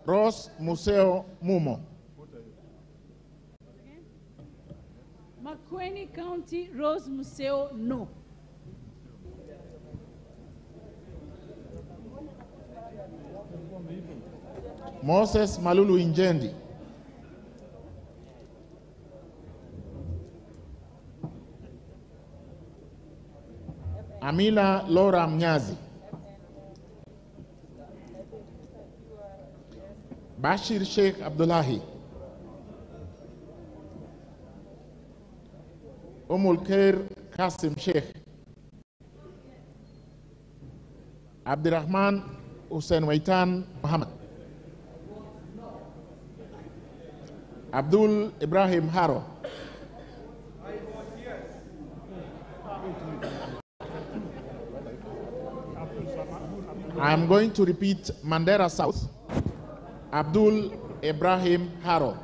Rose Museo Mumo. Makueni County, Rose Museo, no. Moses Malulu Injendi. Amila Laura Mnyazi. Bashir Sheikh Abdullahi. Umul Khair Kasim Sheikh. Abdirahman Hussein Waitan Muhammad. Abdul Ibrahim Haro. I am going to repeat Mandera South. Abdul Ibrahim Haro.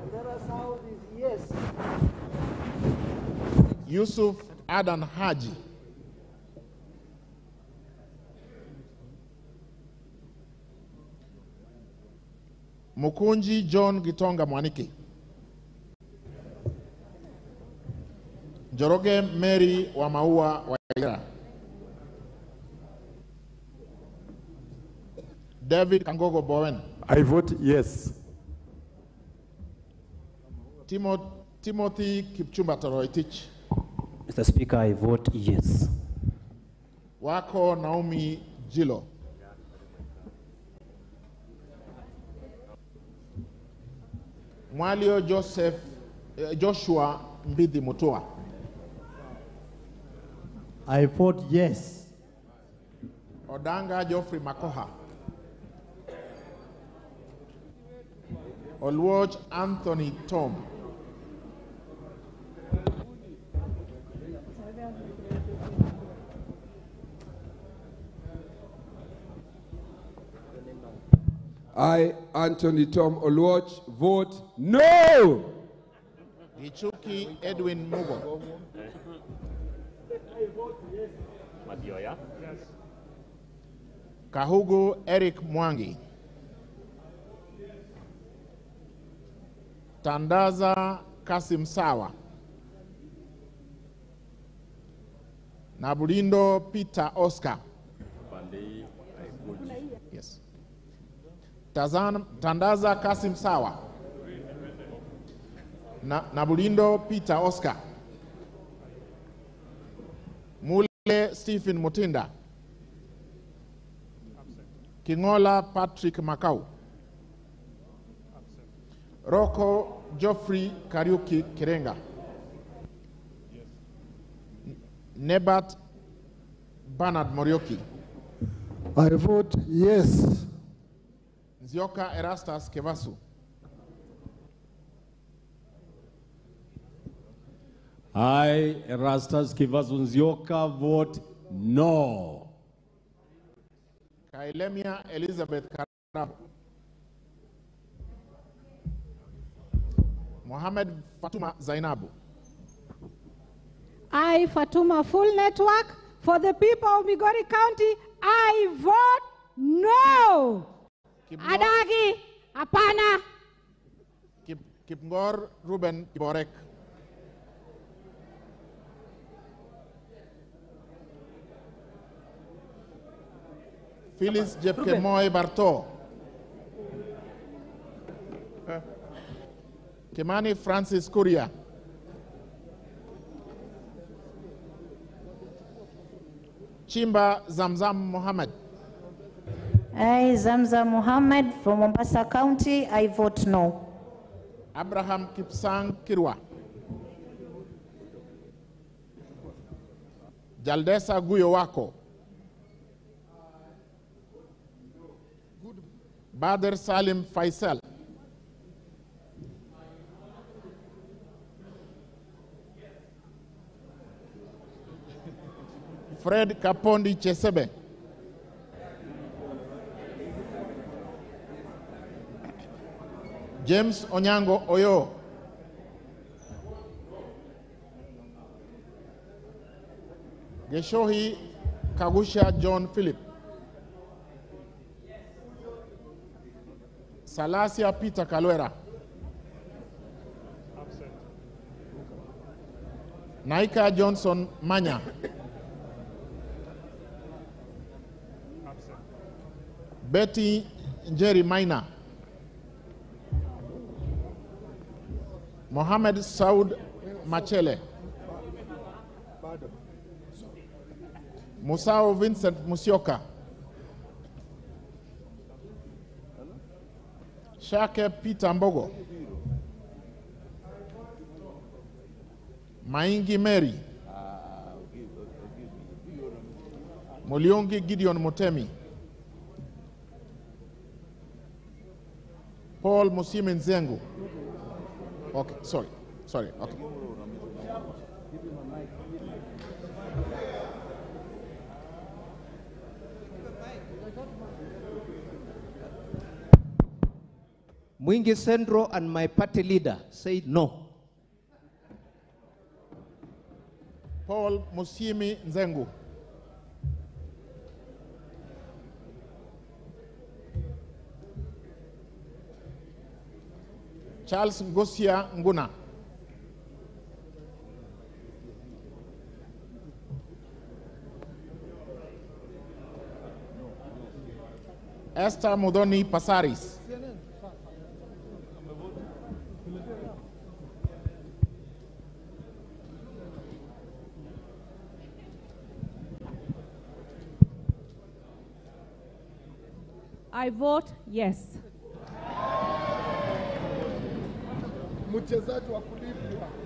Mandera South is yes. Yusuf Adan Haji. Mukunji John Gitonga Mwaniki. Njoroge Mary Wamaua Waira. David Kangogo Bowen. I vote yes. Timothy Kipchumba Toroitich. Mr. Speaker, I vote yes. Wako Naomi Jilo. Mwalio Joseph Joshua Mbidi Mutua. I vote yes. Odanga Geoffrey Makoha. Olwoj Anthony Tom. I, Anthony Tom Oluoch, vote no. Gichuki Edwin Mugo. Madioya. Yes. Kahugu Eric Mwangi. Tandaza Kasim Sawa. Nabulindo Peter Oscar. Yes. Tandaza Kasim Sawa. Nabulindo Peter Oscar. Mule Stephen Mutinda. Kingola Patrick Makau. Rocco Geoffrey Kariuki Kirenga. Nebat Bernard Morioki. I vote yes. Nzioka Erastus Kevasu. I, Erastus Kevasu Nzioka, vote no. Kailemia Elizabeth Karabo. Mohammed Fatuma Zainabu. I, Fatuma Full Network, for the people of Migori County, I vote no. Adagi, hapana. Kipngor Ruben Kiborek. Phyllis Jepkemoy Barto. Kimani Francis Kuria. Chimba Zamzam Mohammed. I, Zamzam Mohammed from Mombasa County, I vote no. Abraham Kipsang Kirwa. Jaldesa Guyo Wako. Bader Salim Faisal. Fred Kapondi Chesebe. James Onyango Oyo. Geshohi Kagusha John Philip. Salasia Peter Kalwera. Absent. Naika Johnson Manya. Absent. Betty Njeri Maina. Mohamed Saud Machele. Musao Vincent Musyoka. Shake Peter Mbogo. Maingi Mary. Muliongi Gideon Mutemi. Paul Musimi Nzengu. Okay, sorry, okay. Mwingi Central and my party leader said no. Paul Musimi Nzengu. Charles Ngosia Nguna. Esther Mudoni Pasaris. I vote yes.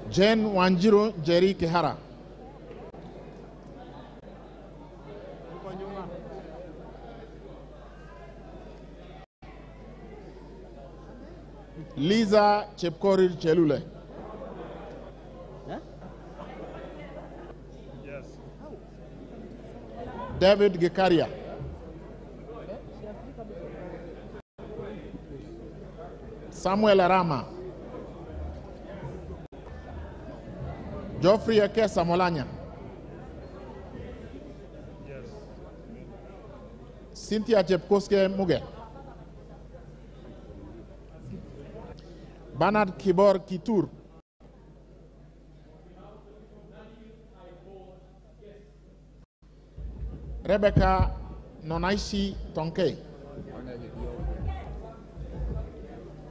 Jane Wanjiru Njeri Kihara. Liza Chepkorir Chelule. Yes. David Gikaria. Samuel Arama. Geoffrey Ekesa Molanya. Yes. Cynthia Chepkoske Muge. Bernard Kibor Kitur. Rebecca Nonaishi Tonke.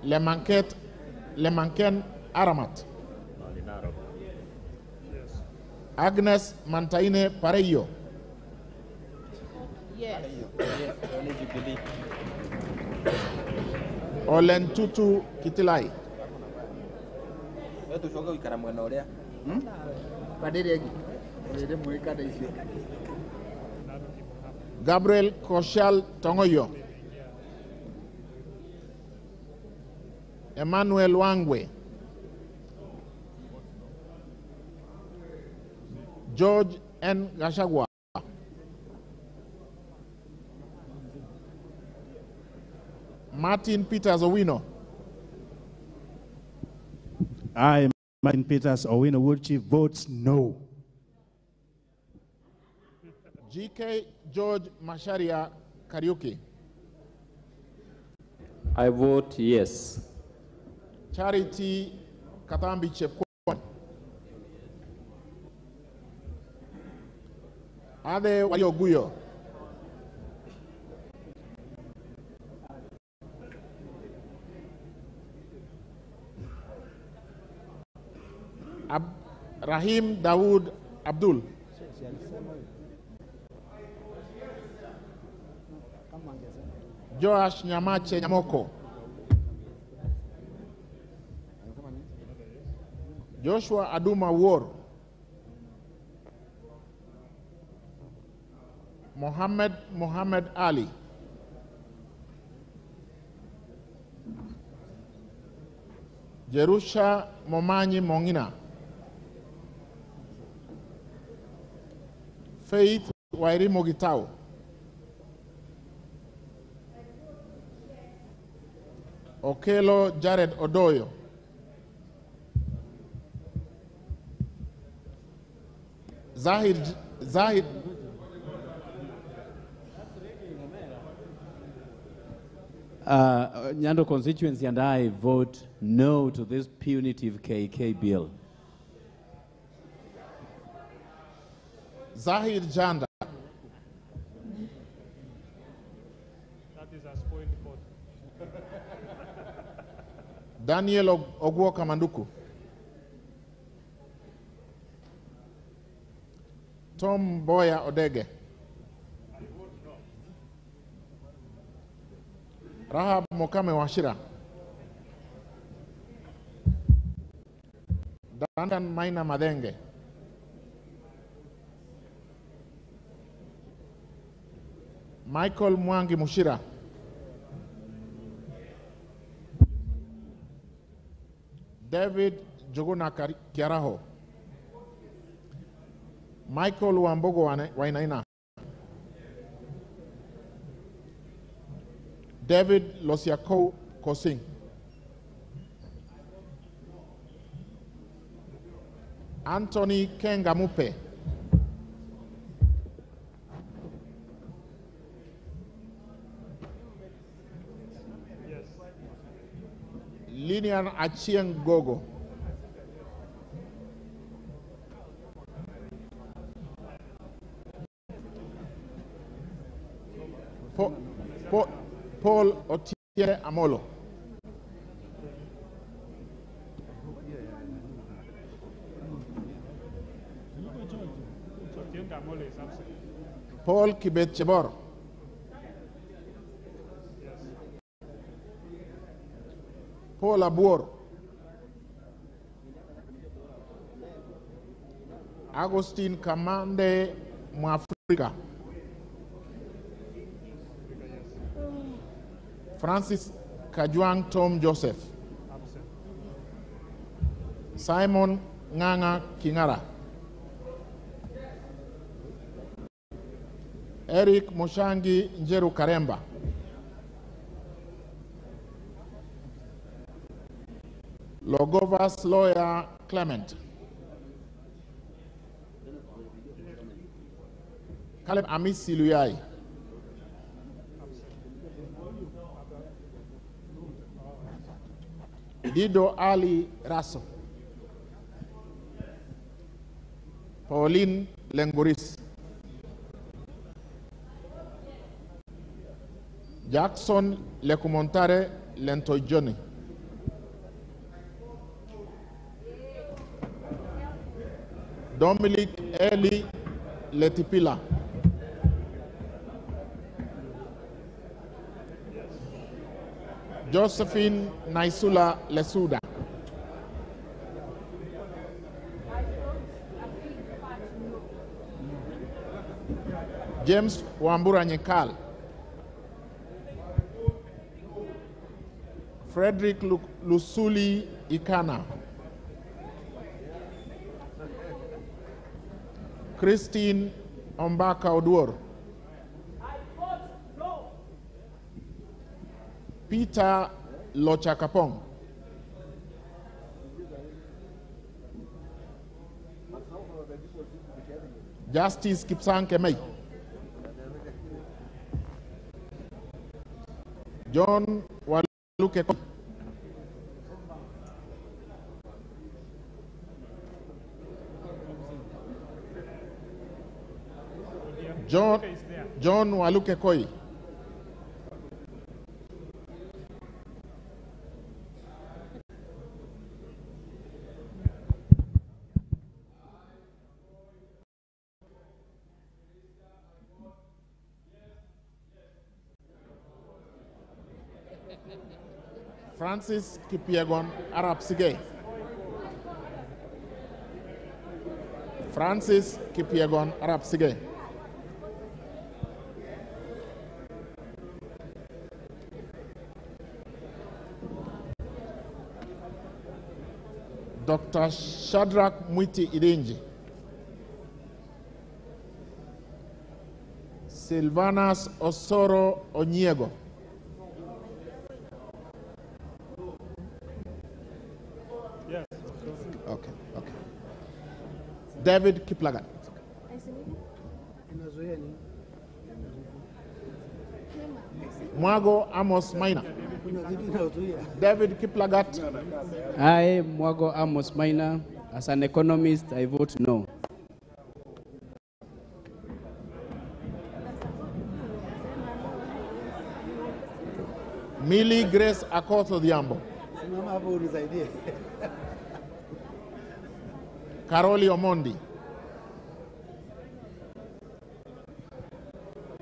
Lemanken Aramat. Yes. Agnes Mantaine Pareyo. Yes. Olentutu Kitilai. Gabriel Koshal Tongoyo. Emmanuel Wangwe. George N. Gachagua. Martin Peters Owino. I, Martin Peters Owino Wuochi, votes no. GK George Macharia Kariuki. I vote yes. Charity Katambi Chepkwony. Ade Wayoguyo. Rahim Dawood Abdul. Joash Nyamache Nyamoko. Joshua Aduma War. Mohammed Mohammed Ali. Jerusha Momanyi Mongina. Faith Wairimu Gitau. Okelo Jared Odoyo. Zahid Nyando constituency and I vote no to this punitive KK bill. Zahir Janda. That is a spoiled vote. Daniel Ogwoka Manduku. Tom Boya Odege. Rahab Mokame Wachira. Duncan Maina Madenge. Michael Mwangi Mushira. David Joguna Kiaraho. Michael Wambogo Wainaina. David Losiako Kosing. Anthony Kengamupe. Yes. Linian Achieng Gogo. Paul Otiende Amolo. Otiende Amolo is absent. Paul Kibet Chebor. Yes. Paul Abuor. Agustin Kamande Mwafrika. Francis Kajwang Tom Joseph. Absent. Simon Nganga Kingara. Eric Mushangi Njeru Karemba. Logovas Lawyer Clement. Caleb Amisi Luyai. Dido Ali Raso. Pauline Lenguris. Jackson Lekumontare Lentojoni. Dominic Eli Letipila. Josephine Naisula Lesuda. James Wambura Nyekal. Frederick Lusuli Ikana. Christine Ombaka Oduor. Peter Lochakapong. Justice Kipsang Kemei. John Waluke. John Waluke Koi. Francis Kipyegon Arap Sigei. Francis Kipyegon Arap Sigei. Dr. Shadrach Mwiti Irinji. Silvanas Osoro Onyiego. Yes. Okay, okay. David Kiplagat. Mwago Amos Maina. David Kiplagat. I, Mwago Amos Maina, as an economist, I vote no. Millie Grace Akoth Odhiambo. Caroli Omondi.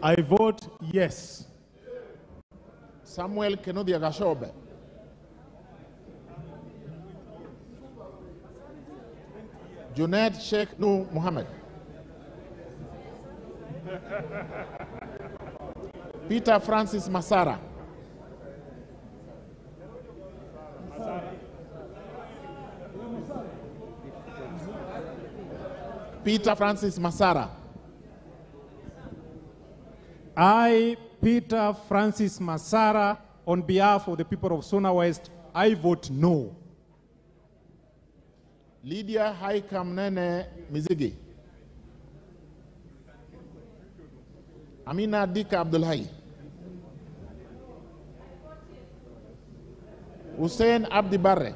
I vote yes. Samuel Kenodia Gashobe. Junaid Sheikh Nuh Mohammed. Peter Francis Masara. Peter Francis Masara. I, Peter Francis Masara, on behalf of the people of Suna West, I vote no. Lydia Haikam Nene Mizigi. Amina Dika Abdulhai. Hussein Abdi Barre.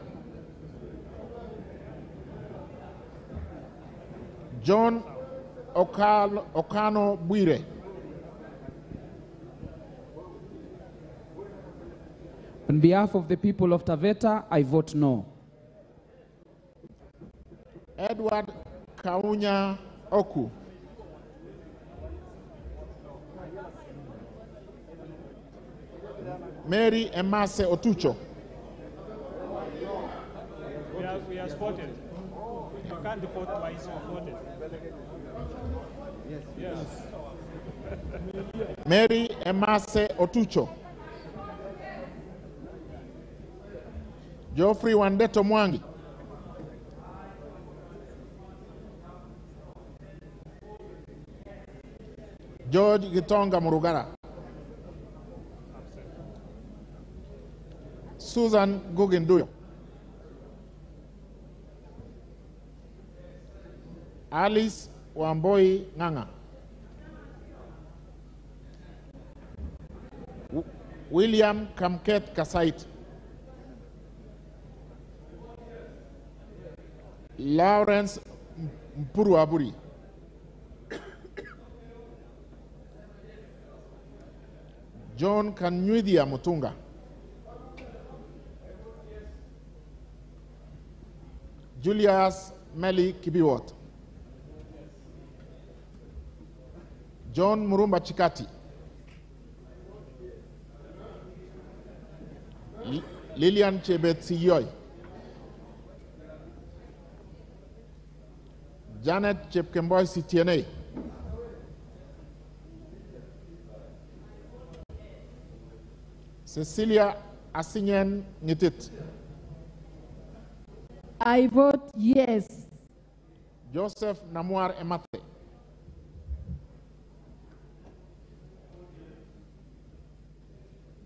John Okano Buire. On behalf of the people of Taveta, I vote no. Edward Kaunya Oku. Mary Emase Otucho. We are spotted. You can't vote twice, you voted. Yes. Mary Emase Otucho. Geoffrey Wandeto Mwangi. George Gitonga Murugara. Susan Guginduyo. Alice Wamboi Nganga. William Kamket Kasait. Lawrence Mpuruaburi. John Kanyuithia Mutunga. Julius Meli Kibiwot. John Murumba Chikati. Lilian Chebet Siyoi. Janet Chepkemboi Sitienei. Cecilia Asinyen Ngitit. I vote yes. Joseph Namuar Emate.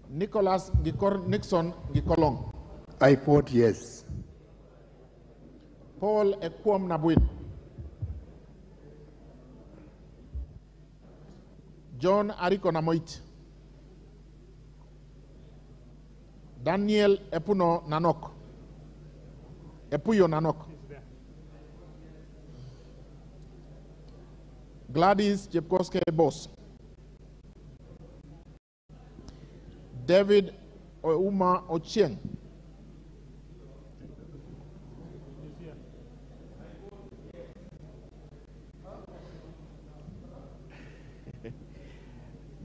Nicholas Gikor Nixon Gikolong. I vote yes. Paul Ekwom Nabuin. John Ariko Namoit. Daniel Epuno Nanok. Epuyo Nanok. Gladys Jepkoske Boss. David Ouma Ochieng.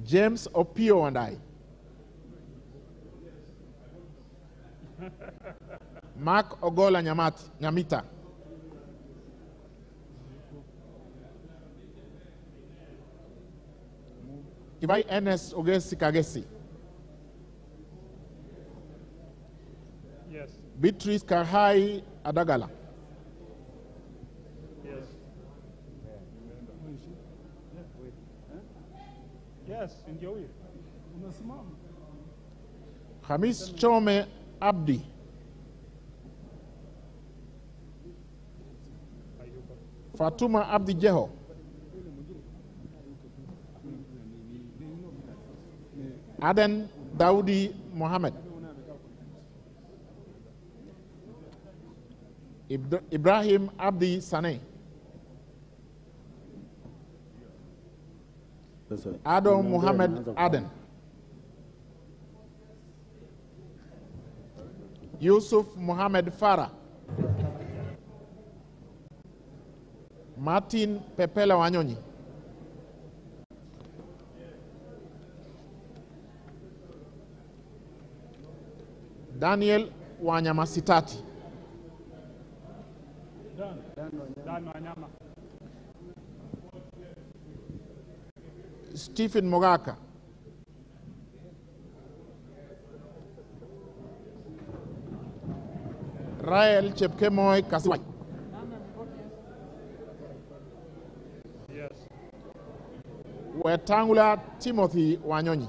James Opio and I. Mark Ogola Nyamita. Ivai Ernest Ogesi Kagesi. Yes. Beatrice Kahai Adagala. Yes. Yes, ndio huyo. Hamis Chome Abdi. Fatuma Abdi Jeho. Aden Daudi Mohamed. Ibrahim Abdi Sane. Adam Mohamed Aden. Yusuf Mohamed Farah. Martin Pepela Wanyonyi. Daniel Wanyamasitati. Dan Wanyama. Stephen Mogaka. Rael Chepkemoi Kasiwai. Yes. Wetangula Timothy Wanyonyi.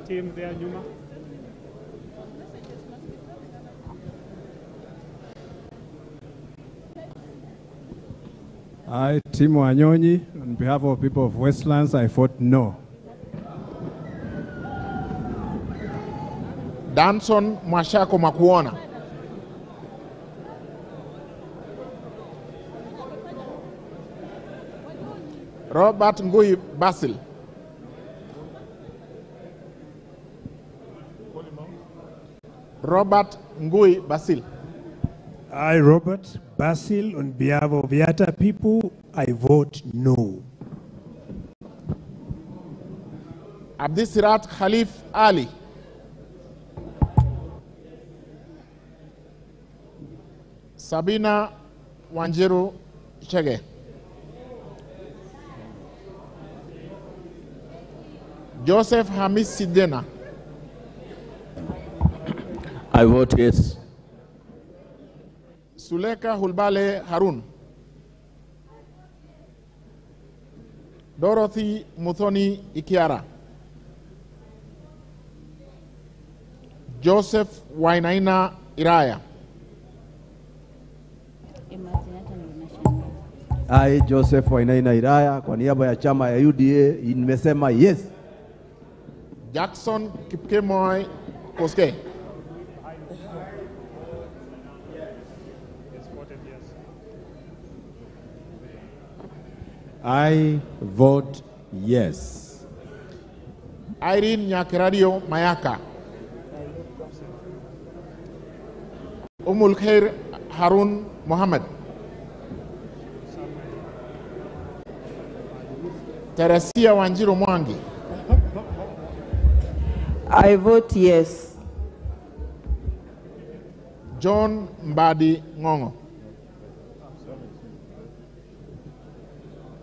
Team there, Nyuma. I, Tim Wanyonyi, on behalf of people of Westlands, I vote no. Danson Mwashako Makuona. Robert Ngui Basil. Robert Ngui Basil. I, Robert Basil, on behalf of Yatta people, I vote no. Abdisirat Khalif Ali. Sabina Wanjiru Chege. Joseph Hamis Sidena. I vote yes. Suleka Hulbale Harun. Dorothy Muthoni Ikiara. Joseph Wainaina Iraya. I, Joseph Wainaina Iraya, kwa niaba ya chama ya UDA, nimesema yes. Jackson Kipkemoi Koskei. I vote yes. Irene Nyakerario Mayaka. Umul Khair Harun Mohammed. Teresia Wanjiru Mwangi. I vote yes. John Mbadi Ngongo.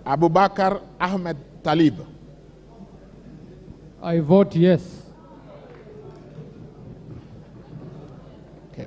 Abubakar Ahmed Talib. I vote yes. Okay.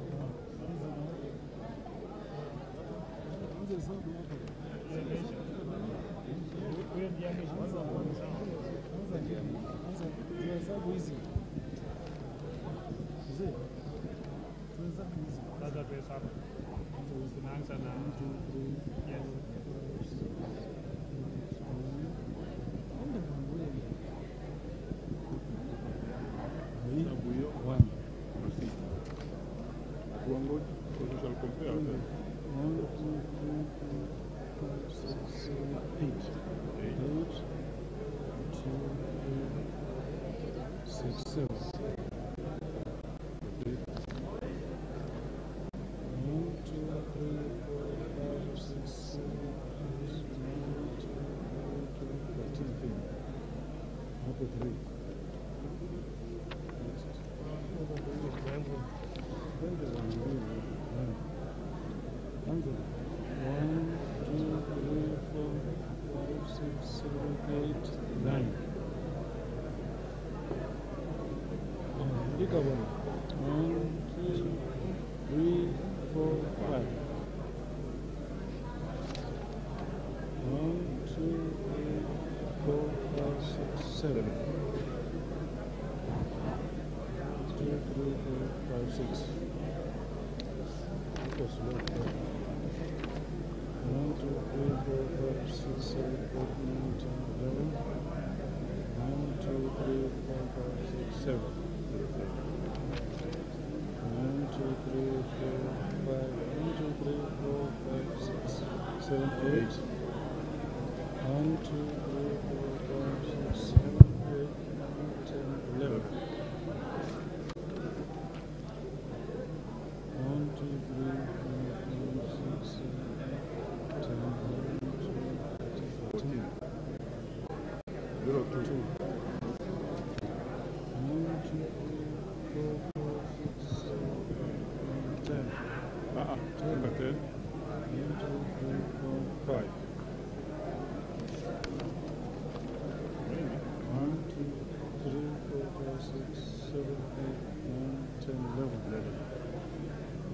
1, 2, 3, 4, 5, 6, 7. 1, 2, 3, 4, 5. 1, 2, 3, 4, 5, 6, 7, 8. 1, 2, 3, 4, 5, 6, 7, 8, 9, 10, 11. 1, 2, 3, 4, 5, 6, 7, 8, 10, 11, 12, 13, 14. 0, 2. 1, 2, 3, 4, 5, 6, 7, 8, 9, 10. 10. 10. 1, 2, 3, 4, 5. 1, 2, 3, 4, 5, 6, 7, 8, 9, 10, 11. 11.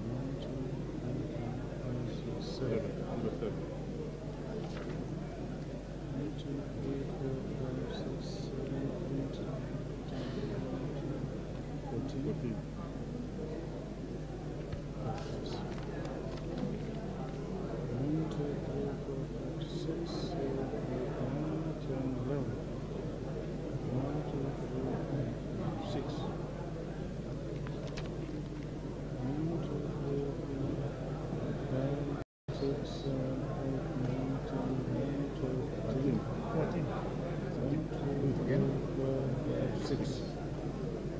1, 2, 3, 4, 5, 6, 7. Number 7. 1, 2, 3, 4, 5, 6, 7, 8, 9, 10, 11, 12, 14. 14. 1, 2, 3, 4, 5, 6, 7, 8, 9, 10, 11. 1, 2, 3, 4, 5, 6. 1, 2, 3, 4, 5, 6, 7, 8, 9, 10, 11, 12, 13. 14. 1, 2, 3, 4, 5, 6. 1,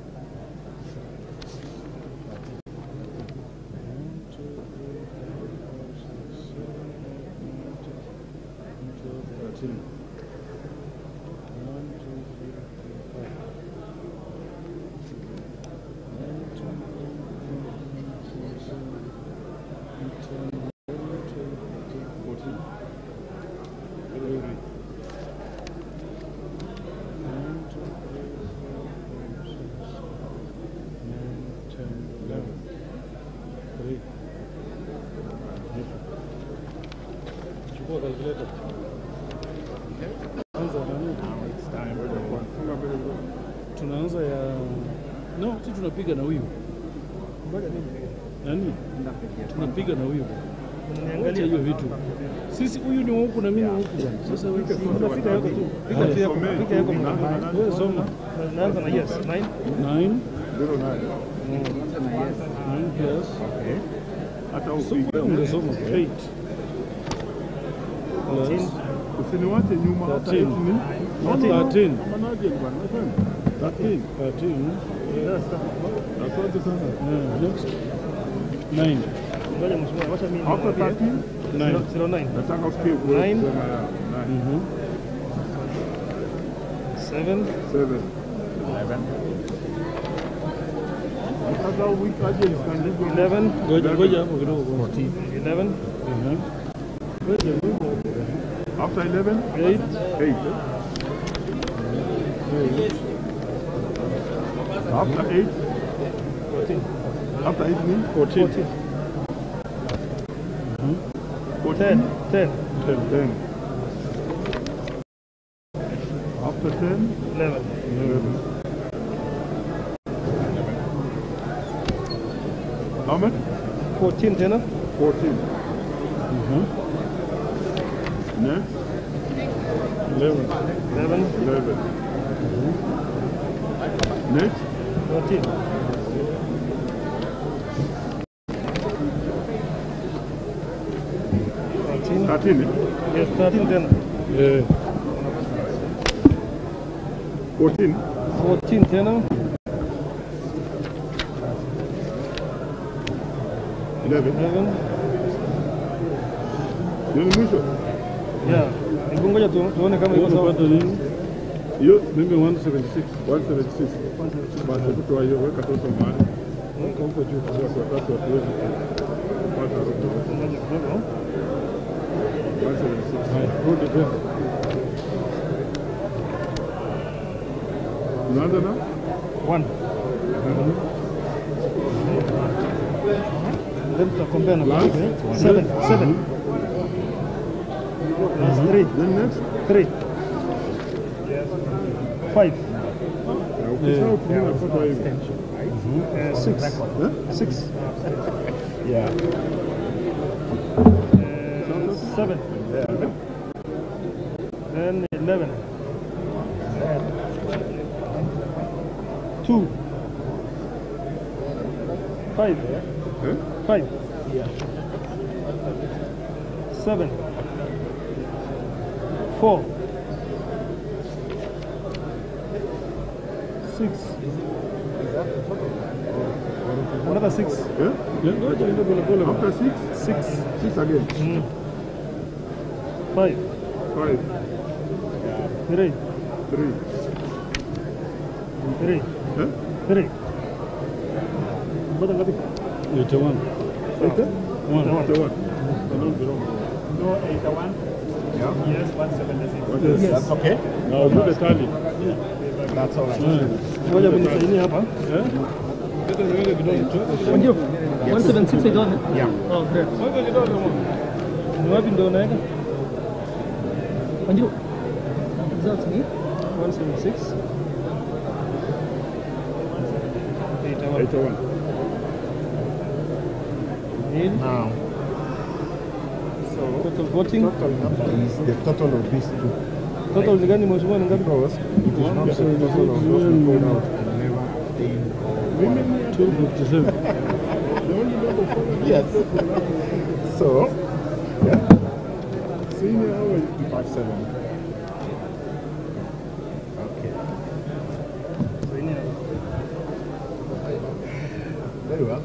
2, 3, 4, 5, 6, 7, 8, 9, 10, 11, 12, 13. 1, 2, 3, 4, 5. 1, 2, 3, 4, 5, 6, 7, 8, 10, 11, 12, 13, 14. 3. 1, 2, 3, 4, 5, 6, 7, 9, 10, 11. 3. Chukua calculator. Anza nani? Tunaanza ya no, si tunapiga na huyu. Nani? Tunapiga na huyu. Wacha hiyo vitu. Sisi huyu ni wa huku na mimi wa huku bwana. Sasa wewe Piga yako tu. Piga tu yako. Piga yako. Wewe soma. Naanza na yes. 9. 9. 0, 9. 9 plus. Okay. Hata upige. Ungesoma 8. Plus. Usiniwache nyuma hata 13. 13. 13. Bwana, my friend. 13. 13. Yes. Asante sana. Next. 9. Ngoja mheshimiwa, wacha mimi. After 13? 9. 09. Nataka usikie wewe 9. kusema ya 9. 7. 7. 11. Nataka weak agents can do 11. Ngoja ngoja hapo kidogo. 14. 11. Ngoja ngoja. After 11? 8. 8. After 8? 14. After 8 means? 14. 14. 14. 10. 10. 10. After 10? 11. 11. How much? 14 tena. 14. Next? 11. 11. 11. Next? 13. 13. Yes, 13 tena. Yeah. 14. 14 tena. 11. 11. Hiyo ni mwisho? Yeah. Hebu ngoja tuone kama iko sawa. Unapata nini? Hiyo Mimi 176. 176. Basi kutoa hiyo weka toto mahali. Weka huko juu. Watu watatu hatuwezi kupata robo. Ngoja kidogo. 176. Haya, rudi tena. Unaanza na? 1. Then tutakombea na Plus? 7. 7. Plus 3. Then next? 3. 5. Ukisahau tumia napata hivi. 6. 6. Yeah. 7. Then 11. 5. 5. Yeah. 7. 4. 6. Another 6. Yeah? Yeah. After 6? 6. 6 again. 5. 5. 3. 3. 3. Huh? 3. Mbona ngapi? 81. 81? 81. No, 81. Yeah. Yes, 176. Yes. That's okay. Now do the tally. That's all right. Ngoja kunisaini hapa. Wanjiru, 176 81. Yeah. Oh, great. Ni wapi ndio unaweka? Wanjiru. Results ni 176. 81. 81. Now, so total voting. Total number is the total of these two. Total ni gani mheshimiwa ni ngapi? Because it is not the total of those who pulled out and never abstained. 257. Yes. So, yeah. Senior 57. Okay. Very well.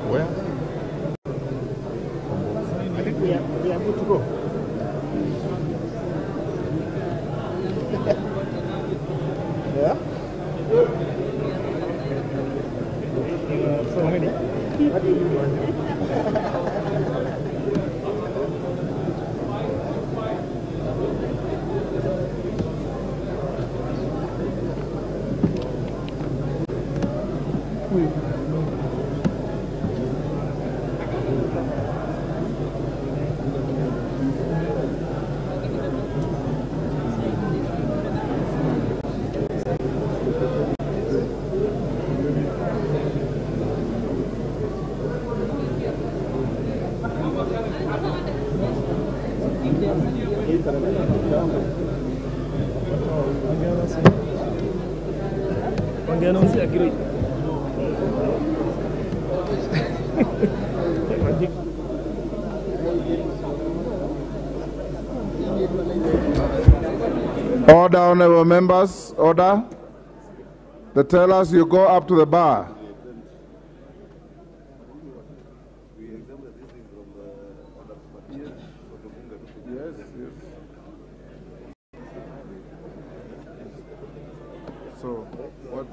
Where? I think we are good to go. Yeah? So many? What do you want? Order, honorable members, order. The tellers, you go up to the bar. Yes, yes. So, what?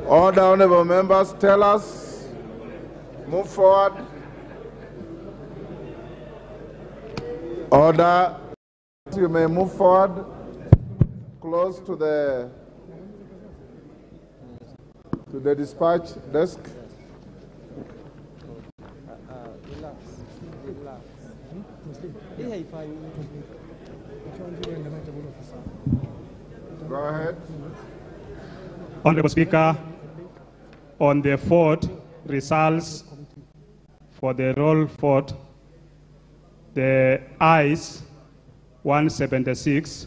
Order, honorable members, tell us. Move forward. Order. You may move forward. Close to the dispatch desk. Relax, relax. Go ahead. Honorable Speaker, on the vote results for the roll vote, the ayes 176,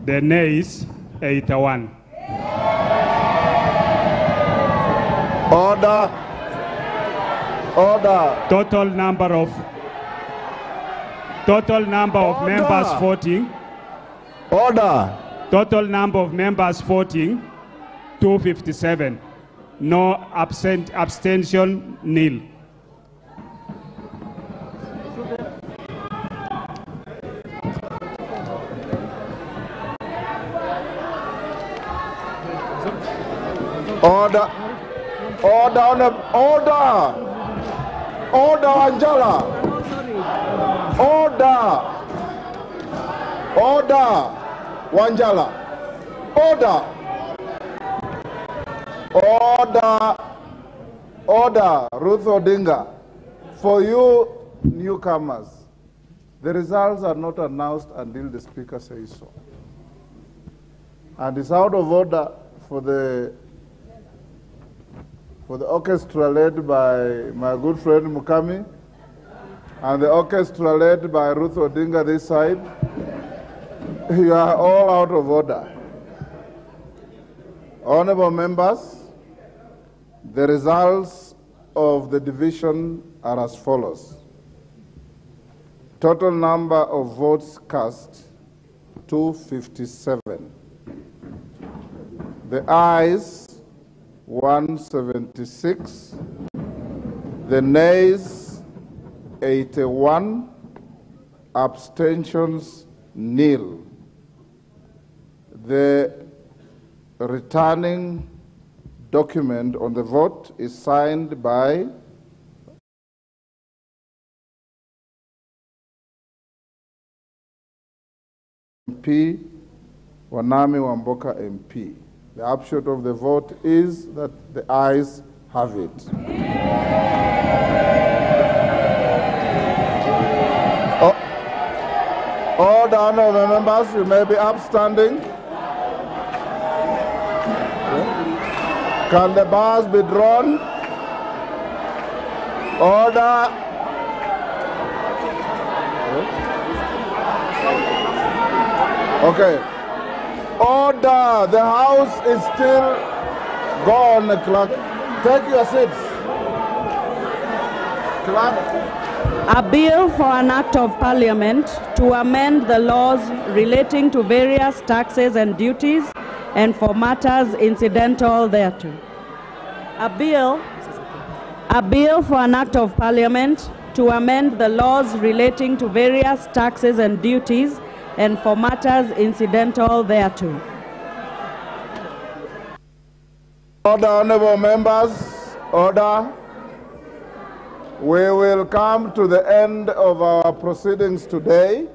the nays 81. Order. Order. Total number of Order. members voting. Order. Total number of members voting, 257. No abstention, nil. Order. Order. Order. Order, Angela. Order. Order. Wanjala. Order. Order. Order. Ruth Odinga. For you newcomers, the results are not announced until the speaker says so. And it's out of order for the orchestra led by my good friend Mukami and the orchestra led by Ruth Odinga this side. You are all out of order. Honorable members, the results of the division are as follows. Total number of votes cast, 257. The ayes, 176. The nays, 81. Abstentions, nil. The returning document on the vote is signed by MP Wanami Wamboka MP. The upshot of the vote is that the ayes have it. All the honorable members, you may be upstanding. Can the bars be drawn? Order. Okay. Order. The house is still gone, clerk. Take your seats. Clerk. A bill for an act of parliament to amend the laws relating to various taxes and duties and for matters incidental thereto. A bill for an act of parliament to amend the laws relating to various taxes and duties and for matters incidental thereto. Order, honorable members, order. We will come to the end of our proceedings today,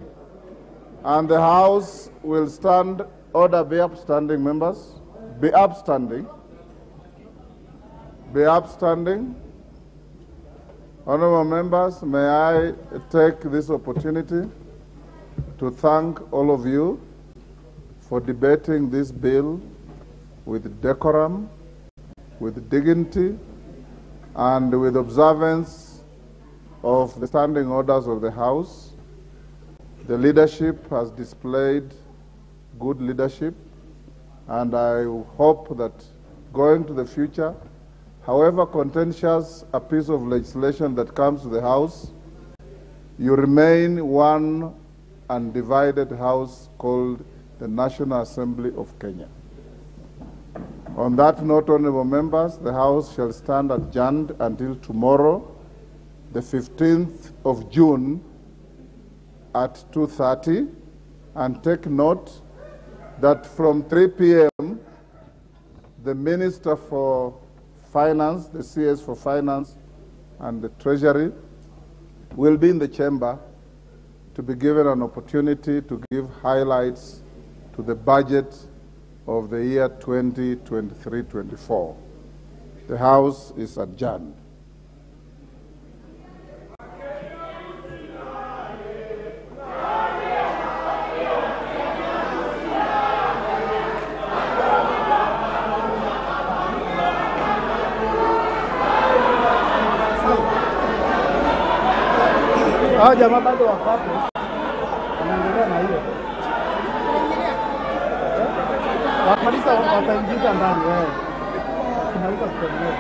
and the House will stand. Order, be upstanding, members. Be upstanding. Be upstanding. Honorable members, may I take this opportunity to thank all of you for debating this bill with decorum, with dignity, and with observance of the standing orders of the House. The leadership has displayed good leadership, and I hope that going to the future, however contentious a piece of legislation that comes to the House, you remain one undivided house called the National Assembly of Kenya. On that note, honorable members, the House shall stand adjourned until tomorrow, the 15th of June at 2:30, and take note that from 3 p.m., the Minister for Finance, the CS for Finance and the Treasury, will be in the chamber to be given an opportunity to give highlights to the budget of the year 2023-24. The House is adjourned. Hawa jamaa bado wako hapo. Wanaendelea na hiyo. Wakamaliza wataingiza ndani wewe. Kimaliza kutengeneza.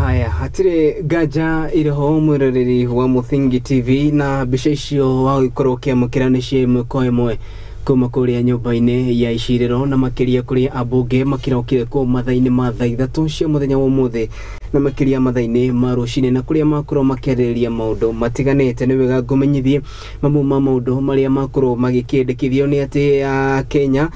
Aya, hatirĩ nganja ĩrĩho mwĩroreri wa Mũthingi TV na mbica icio wagĩkorwo ũkĩamũkĩra nĩ cia ĩmwe kwa ĩmwe kuma kũrĩa nyũmba-inĩ ya icirĩro na makĩria kũrĩa ambunge makĩrokire kũu mathaa-inĩ ma thaa 3 cia mũthenya wa ũmũthĩ na makĩria mathaa-inĩ ma rũcinĩ na kũrĩa makorwo makĩarĩrĩria maũndũ matiganĩte. Nĩ wega ngũmenyithie mamwe ma maũndũ marĩa makorwo magĩkĩendekithio nĩ atĩ Kenya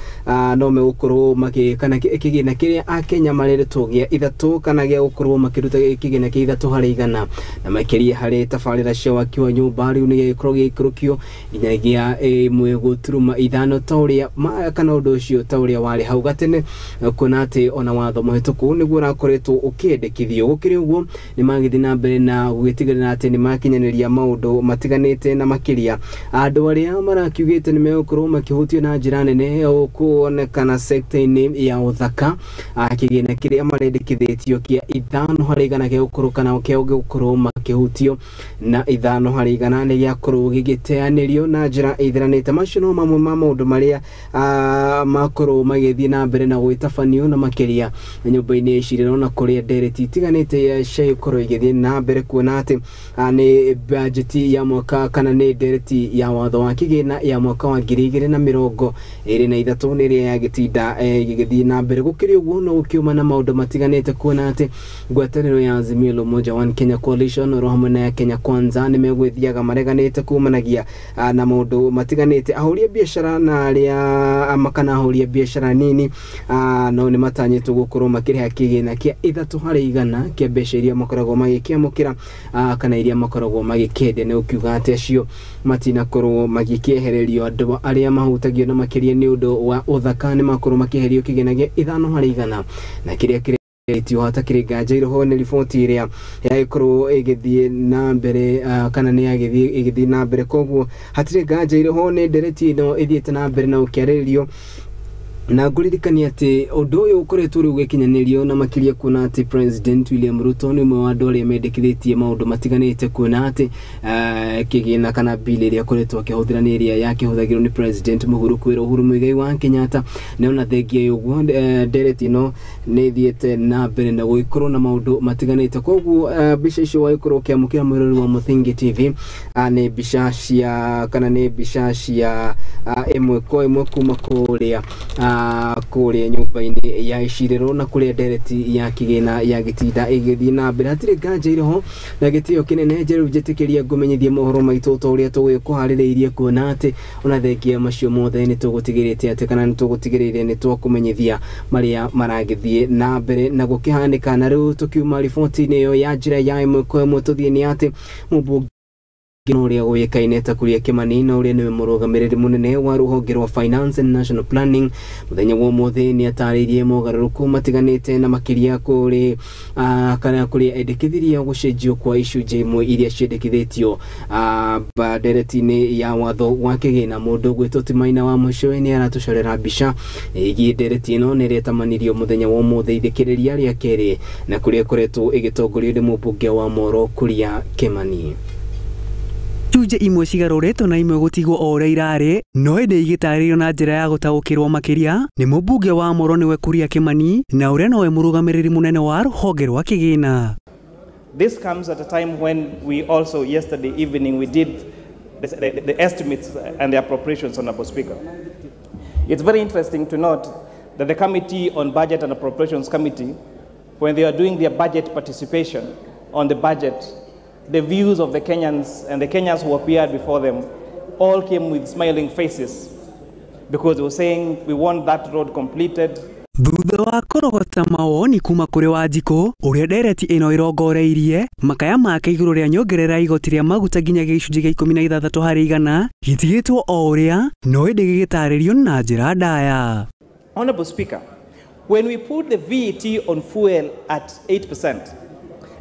no megũkorwo kana kĩgĩna kĩrĩa Akenya marerĩtwo gĩa 3 kana gĩa gũkorwo makĩruta kĩgĩna kĩa 3 harĩ igana na makĩria harĩ tabarĩra cia waki wa nyũmba rĩu nĩ gĩgĩkorwo gĩgĩikũrũkio nginyagia 1.5 ta ũrĩa kana ũndũ ũcio ta ũrĩa warĩ hau gatene, kuona atĩ ona watho mũhĩtũku nĩguo ũrakoretwo ũkĩendekithio. Gũkĩrĩ ũguo nĩ magĩthiĩ na mbere na gũgĩtigĩrĩra atĩ nĩ makinyanĩria maũndũ matiganĩte na makĩria andũ arĩa marakiugĩte nĩ megũkorwo makĩhutio na njĩra nene kuonekana sekta-inĩ ya ũthaka, kĩgĩna kĩrĩa marendekithĩtio kĩa 5 harĩ igana gĩa gũkorwo kana kĩa gũkorwo makĩhutio na 5 harĩ igana nĩ gĩakorwo gĩgĩteanĩrio na njĩra ĩthiranĩte. Macio no mamwe ma maũndũ marĩa makorwo magĩthiĩ na mbere na gwĩtabanio na makĩria nyũmba-inĩ ya icirĩro na kũrĩa ndereti itiganĩte ya ciakorwo igĩthiĩ na mbere kuona atĩ nĩ bajeti ya mwaka kana nĩ ndereti ya watho wa kĩgĩna ya mwaka wa 2023 nĩ ĩrĩa yagĩtinda ĩgĩthiĩ na mbere. Gũkĩrĩ ũguo no gũkiuma na maũndũ matiganĩte kuona atĩ ngwatanĩro ya Azimio la Umoja One Kenya Coalition oro hamwe na ya Kenya Kwanza nĩ megwĩthiaga mareganĩte kumanagia na maũndũ matiganĩte. Ahũri a biacara na arĩa makana ahũri a biacara nini no nĩ matanyĩtwo gũkorwo makĩrĩha kĩgĩna kĩa 3 harĩ igana kĩa mbeca iria makoragwo magĩkĩamũkĩra kana iria makoragwo magĩkĩendia. Nĩ ũkiuga atĩ acio matinakorwo magĩkĩehererio andũ arĩa mahutagio na makĩria nĩ ũndũ wa ũthaka nĩ makorwo makĩeherio kĩgĩna gĩa 5 harĩ igana na kĩrĩa kĩrĩtio hatakĩrĩ nganja iroho nĩ riboti ĩrĩa yagĩkorwo ĩgĩthiĩ na mbere kana nĩ yagĩthiĩ ĩgĩthiĩ na mbere. Koguo hatirĩ nganja iroho nĩ ndereti ĩno ĩthiĩte na mbere na ũkĩarĩrĩrio na ngũririkania atĩ ũndũ ũyũ ũkoretwo rĩu ũgĩkinyanĩrio na makĩria kuona atĩ President William Ruto nĩ ũmwe wa andũ arĩa mendekithĩtie maũndũ matiganĩte kuona atĩ kĩgĩna kana bill ĩrĩa akoretwo akĩhũthĩra nĩ ĩrĩa yakĩhũthagĩrwo nĩ President Mũhuru kwĩra Uhuru Muigai wa Kenyatta. Na ona thengia ya ũguo ndereti ĩno nĩ ĩthiĩte na mbere na gũgĩkorwo na maũndũ matiganĩte. Koguo mbica icio wagĩkorwo ũkĩamũkĩra mwĩrori wa Mũthingi TV nĩ mbica cia kana nĩ mbica cia ĩmwe kwa ĩmwe kuma kũrĩa kũrĩa nyũmba-inĩ ya icirĩro na kũrĩa ndereti ya kĩgĩna ya gĩtinda ĩgĩthiĩ na mbere. Hatirĩ nganja irĩho na gĩtĩo kĩnene njerũ njĩtĩkĩria ngũmenyithie mohoro maitũ ta ũrĩa tũgĩkũharĩrĩirie kuona atĩ ona thengia macio mothe nĩ tũgũtigĩrĩte atĩ kana nĩ tũgũtigĩrĩire nĩ twakũmenyithia marĩa maragĩthiĩ na mbere na gũkĩhanĩka. Na rĩu tũkiuma riboti-inĩ ĩyo ya njĩra ya ĩmwe kwa ĩmwe tũthiĩ nĩ atĩ mũmbunge ũrĩa ũĩkaine ta Kuria Kimani na ũrĩa nĩwe mũrũgamĩrĩri mũnene wa rũhonge rwa Finance and National Planning mũthenya wa ũmũthĩ nĩ atarĩirie mogarũrũku matiganĩte na makĩria kũrĩ kana kũrĩa endekithirie gũcenjio kwa icunjĩ imwe iria ciendekithĩtio ndereti-inĩ ya watho wa kĩgĩna. Mũndũ ũgwĩtwo Timaina wa Mũcũĩ nĩ aratũcorera mbica ĩgiĩ ndereti ĩno na ĩrĩa ĩtamanirio mũthenya wa ũmũthĩ ithikĩrĩria rĩa kerĩ na kũrĩa ĩkoretwo ĩgĩtongorio nĩ mũmbunge wa Moro Kuria Kimani. Icunjĩ imwe cigarũrĩtwo na imwe gũtigwo o ũrĩa irarĩ no ĩndĩ igĩtarĩrio na njĩra ya gũtaũkĩrwo makĩria nĩ mũmbunge wa Moro nĩwe Kuria Kimani na ũrĩa nowe mũrũgamĩrĩri mũnene wa rũhonge rwa kĩgĩna. This comes at a time when we also yesterday evening we did the estimates and the appropriations, Honorable Speaker. It's very interesting to note that the Committee on Budget and Appropriations Committee, when they are doing their budget participation on the budget, the views of the Kenyans and the Kenyans who appeared before them all came with smiling faces because they were saying, we want that road completed. Thutha wa kũrogota mawoni kuma kũrĩ Wanjikũ ũrĩa ndereti ĩno ĩrongoreirie makaya make igũrũ rĩa nyongerera igoti rĩa maguta nginya gĩcunjĩ gĩa 16 harĩ igana gĩtigĩtwo o ũrĩa no ĩndĩ gĩgĩtarĩrio na njĩra ndaya. Honorable Speaker, when we put the VAT on fuel at 8%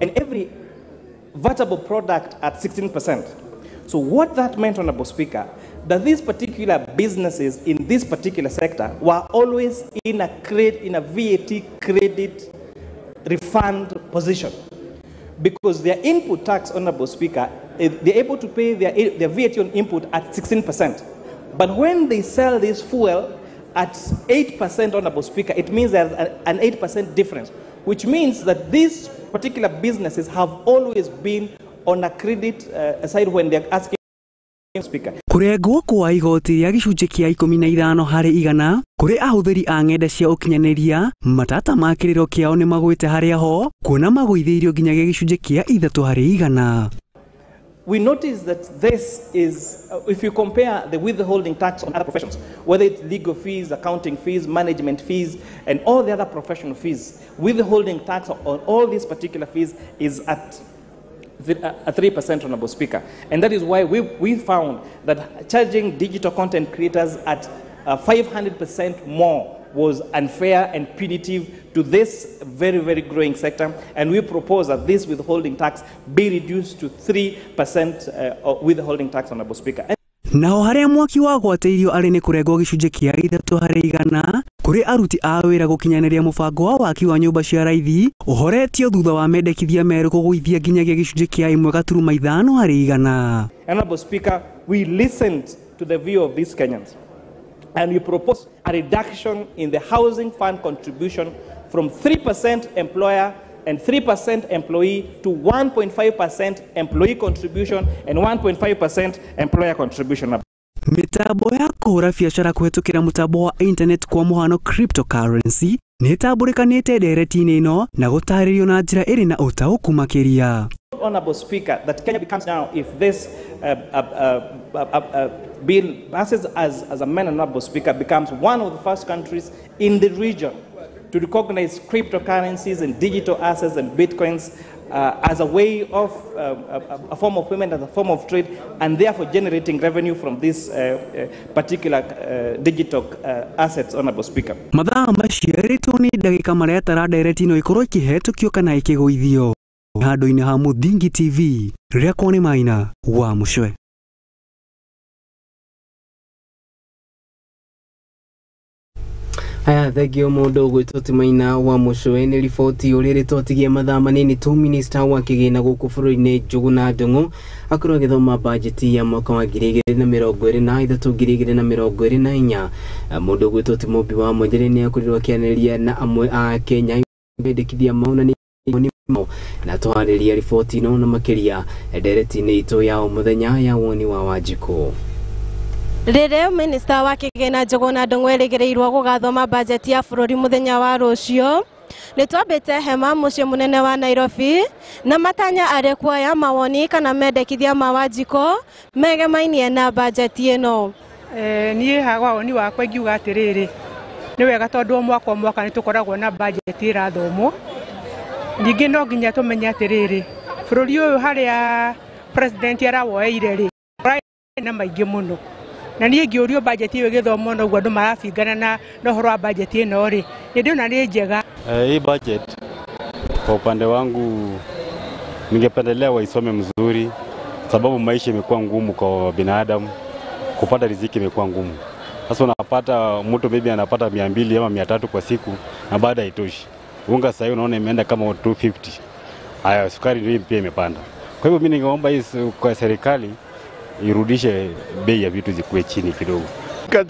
and every vatable product at 16%. So what that meant, Honorable Speaker, that these particular businesses in this particular sector were always in a VAT credit refund position, because their input tax, Honorable Speaker, they're able to pay their VAT on input at 16%. But when they sell this fuel at 8%, Honorable Speaker, it means there's an 8% difference. Which means that these particular businesses have always been on a credit side when they're asking Speaker. Kũrengwo kwa igoti rĩa gĩcunjĩ kĩa 15 harĩ igana kũrĩ ahũthĩri a ng'enda cia ũkinyanĩria matata ma kĩrĩro kĩao nĩ magwĩte harĩa ho kuona magũithĩirio nginyagia gĩcunjĩ kĩa 3 harĩ igana. We notice that this is, if you compare the withholding tax on other professions, whether it's legal fees, accounting fees, management fees, and all the other professional fees, withholding tax on all these particular fees is at 3%, Honorable Speaker. And that is why we found that charging digital content creators at 500% more was unfair and punitive to this very, very growing sector. And we propose that this withholding tax be reduced to 3% withholding tax, Honorable Speaker. Nao harĩa mwaki wagwatĩirio arĩ nĩ kũrengwo gĩcunjĩ kĩa 3 harĩ igana kũrĩ aruti a wĩra gũkinyanĩria mũbango wa waki wa nyũmba cia raithi ũhoretio thutha wa mendekithia merũ kũgũithia nginyagia gĩcunjĩ kĩa 1.5 harĩ igana. Honorable Speaker, we listened to the view of these Kenyans and we propose a reduction in the housing fund contribution from 3% employer and 3% employee to 1.5% employee contribution and 1.5% employer contribution. Mĩtambo ya kũhũra biacara kũhetũkĩra mũtambo wa internet kwa mũhano cryptocurrency nĩ ĩtambũrĩkanĩte ndereti-inĩ ĩno na gũtarĩrio na njĩra ĩrĩ na ũtaũku makĩria. Honorable Speaker, that Kenya becomes now, if this bill passes as amended, Honorable Speaker, becomes one of the first countries in the region to recognize cryptocurrencies and digital assets and bitcoins as a way of a form of payment, as a form of trade, and therefore generating revenue from these particular digital assets, Honorable Speaker. Mathaa maciarĩtwo nĩ ndagĩka marĩa tara ndereti ĩno ĩkorwo ĩkĩhetũkio kana ĩkĩgũithio handũ-inĩ ha Mũthingi TV rĩakwo nĩ Maina wa Mũcwe. Haya, thengio mũndũ ũgwĩtwo ti Maina wa Mũcwe nĩ riboti ũrĩa rĩtwatigia mathaa manini tu minista wa kĩgĩna gũkũ bũrũri-inĩ Njũgũna Ndung'u akorwo agĩthoma bajeti ya mwaka wa 2023 2024. Mũndũ ũgwĩtwo ti Mũmbi wa Mũnjĩrĩ nĩ akorirwo akĩanĩrĩria na amwe a Kenya mendekithia maonania na twarĩria riboti ĩno na makĩria ndereti-inĩ itũ ya o mũthenya ya woni wa Wanjikũ. Rĩrĩa minista wa kĩgĩna Njũgũna Ndung'u erĩgĩrĩirwo gũgathoma bajeti ya bũrũri mũthenya wa rũciũ, nĩ twambĩte hema mũciĩ mũnene wa Nairobi na matanya arĩ kuoya mawoni kana mendekithia ma Wanjikũ megemainie na bajeti ĩno. Niĩ hawa woni wakwa ingiuga atĩrĩrĩ, nĩ wega tondũ o mwaka nĩ tũkoragwo na bajeti ĩrathomwo. Ningĩ no nginya tũmenye atĩrĩrĩ, bũrũri ũyũ harĩa president arawoeire rĩ, na maingĩ mũno. Na niĩ ngĩũrio bajeti ĩyo ĩgĩthomwo noguo andũ marabingana na ũhoro wa bajeti ĩno rĩ, nĩ ndĩrona nĩ njega. Hii budget kwa upande wangu ningependelea waisome mzuri, sababu maisha imekuwa ngumu kwa binadamu, kupata riziki imekuwa ngumu. Sasa unapata mtu maybe anapata 200 ama 300 kwa siku na baada haitoshi. Unga sasa hivi unaona imeenda kama 250. Haya, sukari ndio pia imepanda. Kwa hivyo mimi ningeomba hii kwa serikali irudishe bei ya vitu zikuwe chini kidogo.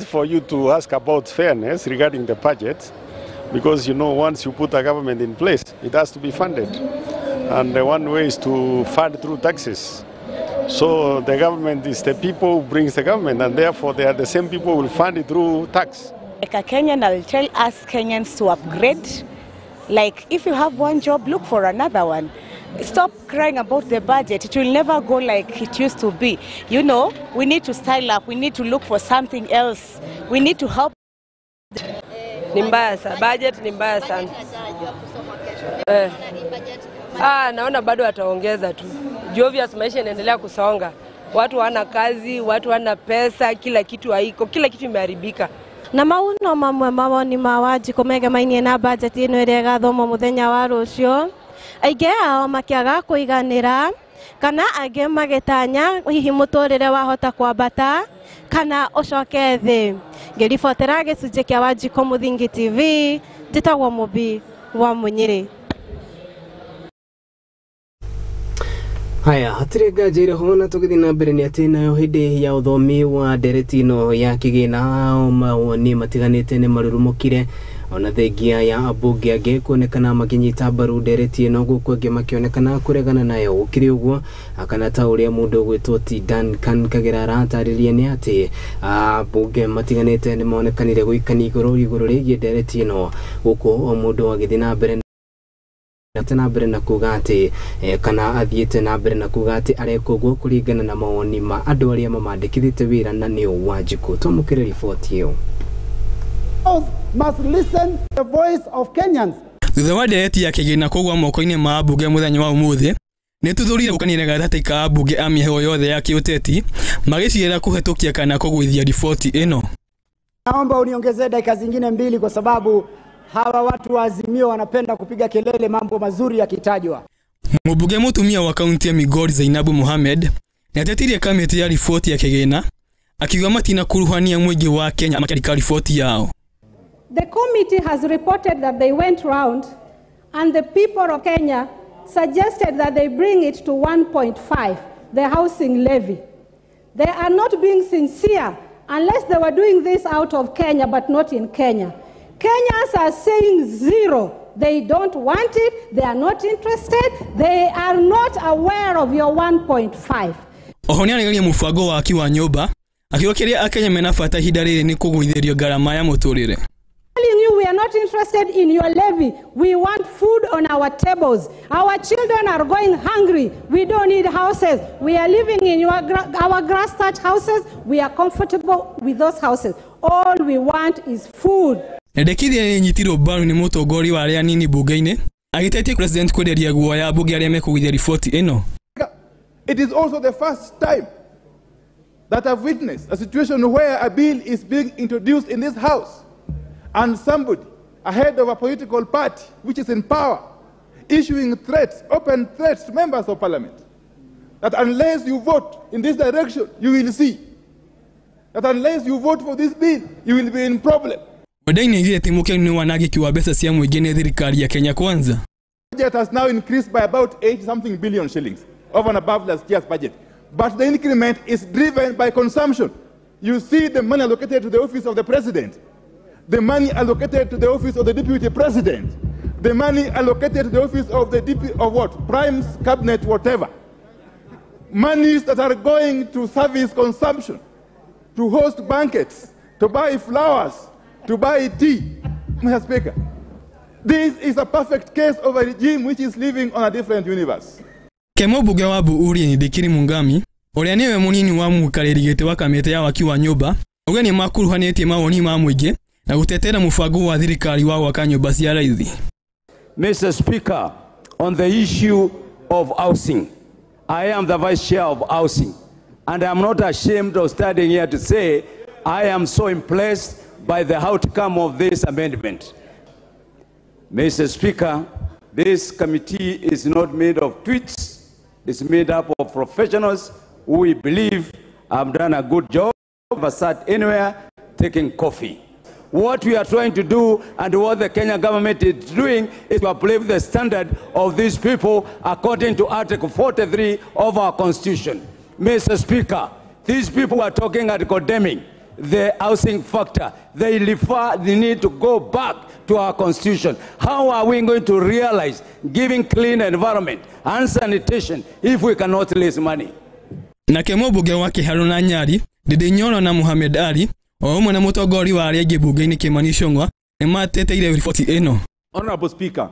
For you to ask about fairness regarding the budget, because you know once you put a government in place, it has to be funded. And the one way is to fund through taxes. So the government is the people who brings the government, and therefore they are the same people who will fund it through tax. Like a Kenyan, I'll tell us Kenyans to upgrade. Like if you have one job, look for another one. Stop crying about the budget. It will never go like it used to be. You know, we need to style up. We need to look for something else. We need to help. Ni mbaya sana. Budget ni mbaya sana. Naona bado wataongeza tu. Obvious maisha inaendelea kusonga. Watu hawana kazi, watu hawana pesa, kila kitu haiko, kila kitu imeharibika. Na mau no mamwe mawoni ma Wanjikũ megemainie na bajeti ĩno ĩrĩa ĩgathomwo mũthenya wa rũciũ. Aingĩ ao makĩaga kũiganĩra kana angĩ magĩtanya hihi mũtũrĩre wahota kwambata kana ũcoke thĩ. Ngĩribotera gĩcunjĩ kĩa Wanjikũ Mũthingi TV, njĩtagwo Mũmbi wa Mũnyĩrĩ. Haya, hatirĩ nganja ĩrĩ ho na tũgĩthiĩ na mbere nĩ atĩ nayo hĩndĩ ya ũthomi wa ndereti ĩno ya kĩgĩna mawoni matiganĩte nĩ marurumũkire Ona thengia ya ambunge angĩ kuonekana makĩnyita mbaru ndereti ĩno gũkũ angĩ makĩonekana kũregana nayo. Gũkĩrĩ ũguo kana ta ũrĩa mũndũ ũgwĩtwo T Duncan Kagera aratarĩria nĩ atĩ ambunge matiganĩte nĩ monekanire gũikania igũrũ rĩgiĩ ndereti ĩno, gũkũ o mũndũ agĩthiĩ na mbere na kuga atĩ kana athiĩte na mbere na kuga atĩ areka ũguo kũringana na mawoni ma andũ arĩa mamandĩkithĩte wĩra na nĩo Wanjikũ. Twamũkĩre riboti ĩyo. Must listen to the voice of Kenyans. Thutha wa ndereti ya kĩgĩna kũgwa moko-inĩ ma ambunge mũthenya wa ũmũthĩ, nĩtũthũrire gũkanĩra gatagatĩ ka ambunge a mĩheho yothe ya kĩũteti magĩciĩra kũhetũkia kana kũgũithia riboti ĩno. Naomba uniongezee dakika zingine 2 kwa sababu hawa watu wa Azimio wanapenda kupiga kelele mambo mazuri yakitajwa. Mũmbunge mũtumia wa kaunti ya Migori Zainabu Mohamed nĩatetirie kamĩtĩ ya riboti ya kĩgĩna akiuga matinakuruhania mũingĩ wa Kenya makĩandĩka riboti yao. The committee has reported that they went round and the people of Kenya suggested that they bring it to 1.5, the housing levy. They are not being sincere unless they were doing this out of Kenya, but not in Kenya. Kenyans are saying zero. They don't want it. They are not interested. They are not aware of your 1.5. Oho nĩaregeria mũbango wa waki wa nyũmba akiuga kĩrĩa Akenya mena bata ihinda rĩrĩ nĩ kũgũithĩrio ngarama ya mũtũrĩre. Telling you we are not interested in your levy. We want food on our tables. Our children are going hungry. We don't need houses. We are living in our grass thatch houses. We are comfortable with those houses. All we want is food. Endekithia nĩnyitirwo mbaru nĩ mũtongoria wa arĩa anini bunge-inĩ agĩtetia president kwenderia guoya ambunge arĩa mekũgũithia riboti ĩno. It is also the first time that I've witnessed a situation where a bill is being introduced in this house and somebody, a head of a political party which is in power, issuing threats, open threats to members of parliament, that unless you vote in this direction, you will see. That unless you vote for this bill, you will be in problem. Wandayi nĩaugire atĩ mũkenu nĩ wanangĩki wa mbeca cia mũingĩ nĩ thirikari ya Kenya Kwanza. Budget has now increased by about 80-something billion shillings over and above last year's budget. But the increment is driven by consumption. You see the money allocated to the office of the president, the money allocated to the office of the deputy president, the money allocated to the office of the DP of what? Prime's cabinet, whatever. Monies that are going to service consumption, to host banquets, to buy flowers, to buy tea. Mr. Speaker, this is a perfect case of a regime which is living on a different universe. Kemo mbunge wa Buuri Ndikiri Mungami ũrĩa nĩwe mũnini wa mũikarĩri gĩtĩ wa kamĩtĩ ya waki wa nyũmba auga nĩ makuruhanĩtie mawoni ma mũingĩ na gũtetera mũbango wa thirikari wa gwaka nyũmba cia raithi. Mr. Speaker, on the issue of housing, I am the vice chair of housing, and I'm not ashamed of standing here to say I am so impressed by the outcome of this amendment. Mr. Speaker, this committee is not made of tweets. It's made up of professionals who we believe have done a good job, never sat anywhere taking coffee. What we are trying to do and what the Kenya government is doing is to uplift the standard of these people according to Article 43 of our Constitution. Mr. Speaker, these people are talking and condemning the housing factor. They refer the need to go back to our Constitution. How are we going to realize giving clean environment and sanitation if we cannot raise money? Nake mũmbunge wa Kĩharũ na Nyali Ndindi Nyoro na Mohamed Ali o ũmwe na mũtongoria wa arĩa aingĩ bunge-inĩ Kimani Ichung'wa nĩ mateteire riboti ĩno. Honorable Speaker,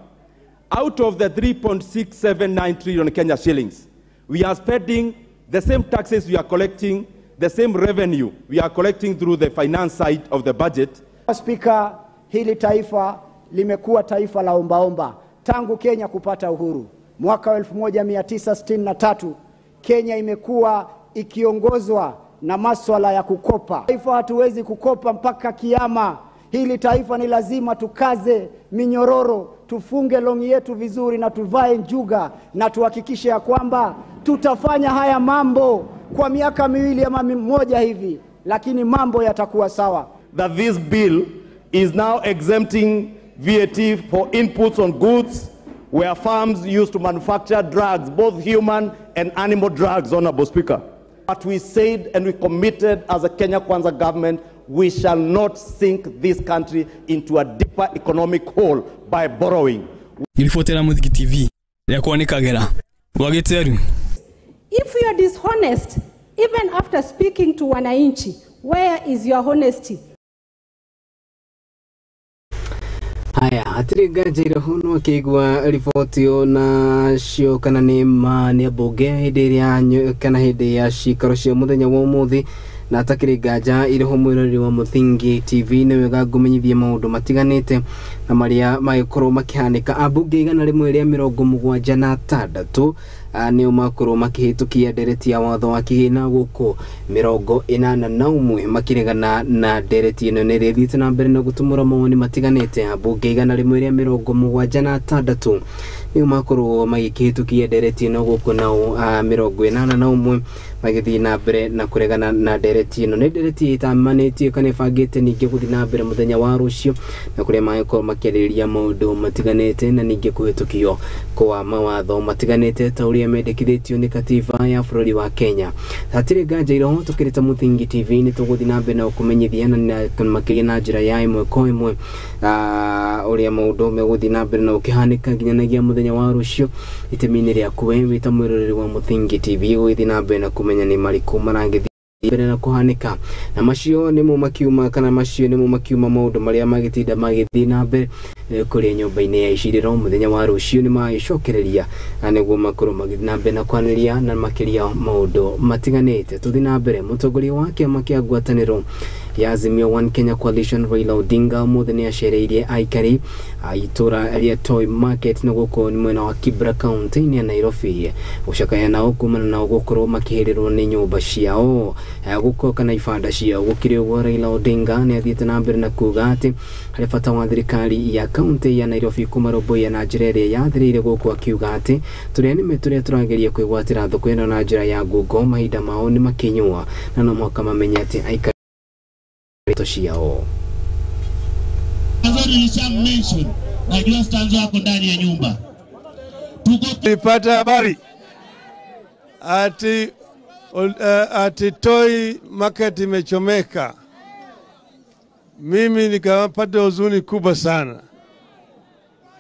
out of the 3.679 trillion Kenya shillings, we are spending the same taxes we are collecting, the same revenue we are collecting through the finance side of the budget. Speaker, hili taifa limekuwa taifa la ombaomba tangu Kenya kupata uhuru mwaka 1963. Kenya imekuwa ikiongozwa na maswala ya kukopa. Taifa hatuwezi kukopa mpaka kiama. Hili taifa ni lazima tukaze minyororo, tufunge longi yetu vizuri na tuvae njuga na tuhakikishe ya kwamba tutafanya haya mambo kwa miaka miwili ama mmoja hivi, lakini mambo yatakuwa sawa. That this bill is now exempting VAT for inputs on goods where farms used to manufacture drugs, both human and animal drugs, Honorable Speaker. But we said and we committed as a Kenya Kwanza government, We shall not sink this country into a deeper economic hole by borrowing. Ngiribotera Muthingi TV yakwa nĩ Kagera gwa Gĩteru. If you are dishonest, even after speaking to wananchi, where is your honesty? Haya, hatirĩ nganja iroho no akĩigua riboti ona cio kana nĩ ma nĩ ambunge hĩndĩ ĩrĩa kana hĩndĩ ya cikaro cia mũthenya wa ũmũthĩ na atakĩrĩ nganja iroho mwĩroreri wa Muthingi TV nĩ wega ngũmenyithie maũndũ matiganĩte na marĩa magĩkorwo makĩhanĩka. Ambunge 176 nĩo makorwo makĩhĩtũkia ndereti ya watho wa kĩgĩna gũkũ 81 makĩregana na ndereti ĩno nĩ ĩrĩa ĩthiĩte na mbere na gũtũmũra mawoni matiganĩte. Ambunge 176 nĩo makorwo magĩkĩhĩtũkia ndereti ĩno gũkũ nao 81 magĩthiĩ na mbere na kũregana na ndereti ĩno. Nĩ ndereti ĩtamanĩtio kana ĩbangĩte ningĩ gũthiĩ na mbere mũthenya wa rũciũ na kũrĩa magĩkorwo makĩarĩrĩria maũndũ matiganĩte na ningĩ kũhĩtũkio kwa mawatho matiganĩte ta ũrĩa mendekithĩtio nĩ katiba ya bũrũri wa Kenya. Hatirĩ nganja iroho tũkĩrĩ ta Muthingi TV nĩ tũgũthiĩ na mbere na gũkũmenyithia na makĩria na njĩra ya ĩmwe kwa ĩmwe ũrĩa maũndũ megũthiĩ na mbere na gũkĩhanĩka nginyanagia mũthenya wa rũciũ. Itemi-inĩ rĩaku we wĩ ta mwĩroreri wa Muthingi TV gũgĩthiĩ na mbere na kũmenya nĩ marĩkũ maragĩthiĩ mbere na kũhanĩka na macio nĩmo makiuma kana macio nĩmo makiuma maũndũ marĩa magĩtinda magĩthiĩ na mbere kũrĩa nyũmba-inĩ ya icirĩro mũthenya wa rũciũ nĩ magĩcokereria na nĩguo makorwo magĩthiĩ na mbere na kwanĩria na makĩria maũndũ matiganĩte. Tũthiĩ na mbere, mũtongoria wa kĩama kĩa ngwatanĩro ya Azimio One Kenya Coalition Raila Odinga ũmũthĩ nĩ acereirie aikari a itũra rĩa Toi Market na gũkũ nĩ mwena wa Kibra kaunti-inĩ ya Nairobi gũcakaya nao kumana nao gũkorwo makĩhĩrĩrwo nĩ nyũmba ciao gũkũ kana ibanda ciao. Gũkĩrĩ ũguo Raila Odinga nĩ athiĩte na mbere na kuga atĩ harĩ bata wa thirikari ya kaunti ya Nairobi kũmarũmbũiya na njĩra ĩrĩa yathĩrĩire gũkũ akiuga atĩ tũrĩa nĩme tũrĩa tũrageria kwĩgwatĩra thoko ĩno na njĩra ya ngungo mahinda mao nĩ makinyua na no mũhaka mamenye atĩ aikari ciao. Najua stanzo yako ndani ya nyumba. Tulipata habari ati Toi Market imechomeka. Mimi nikapata huzuni kubwa sana.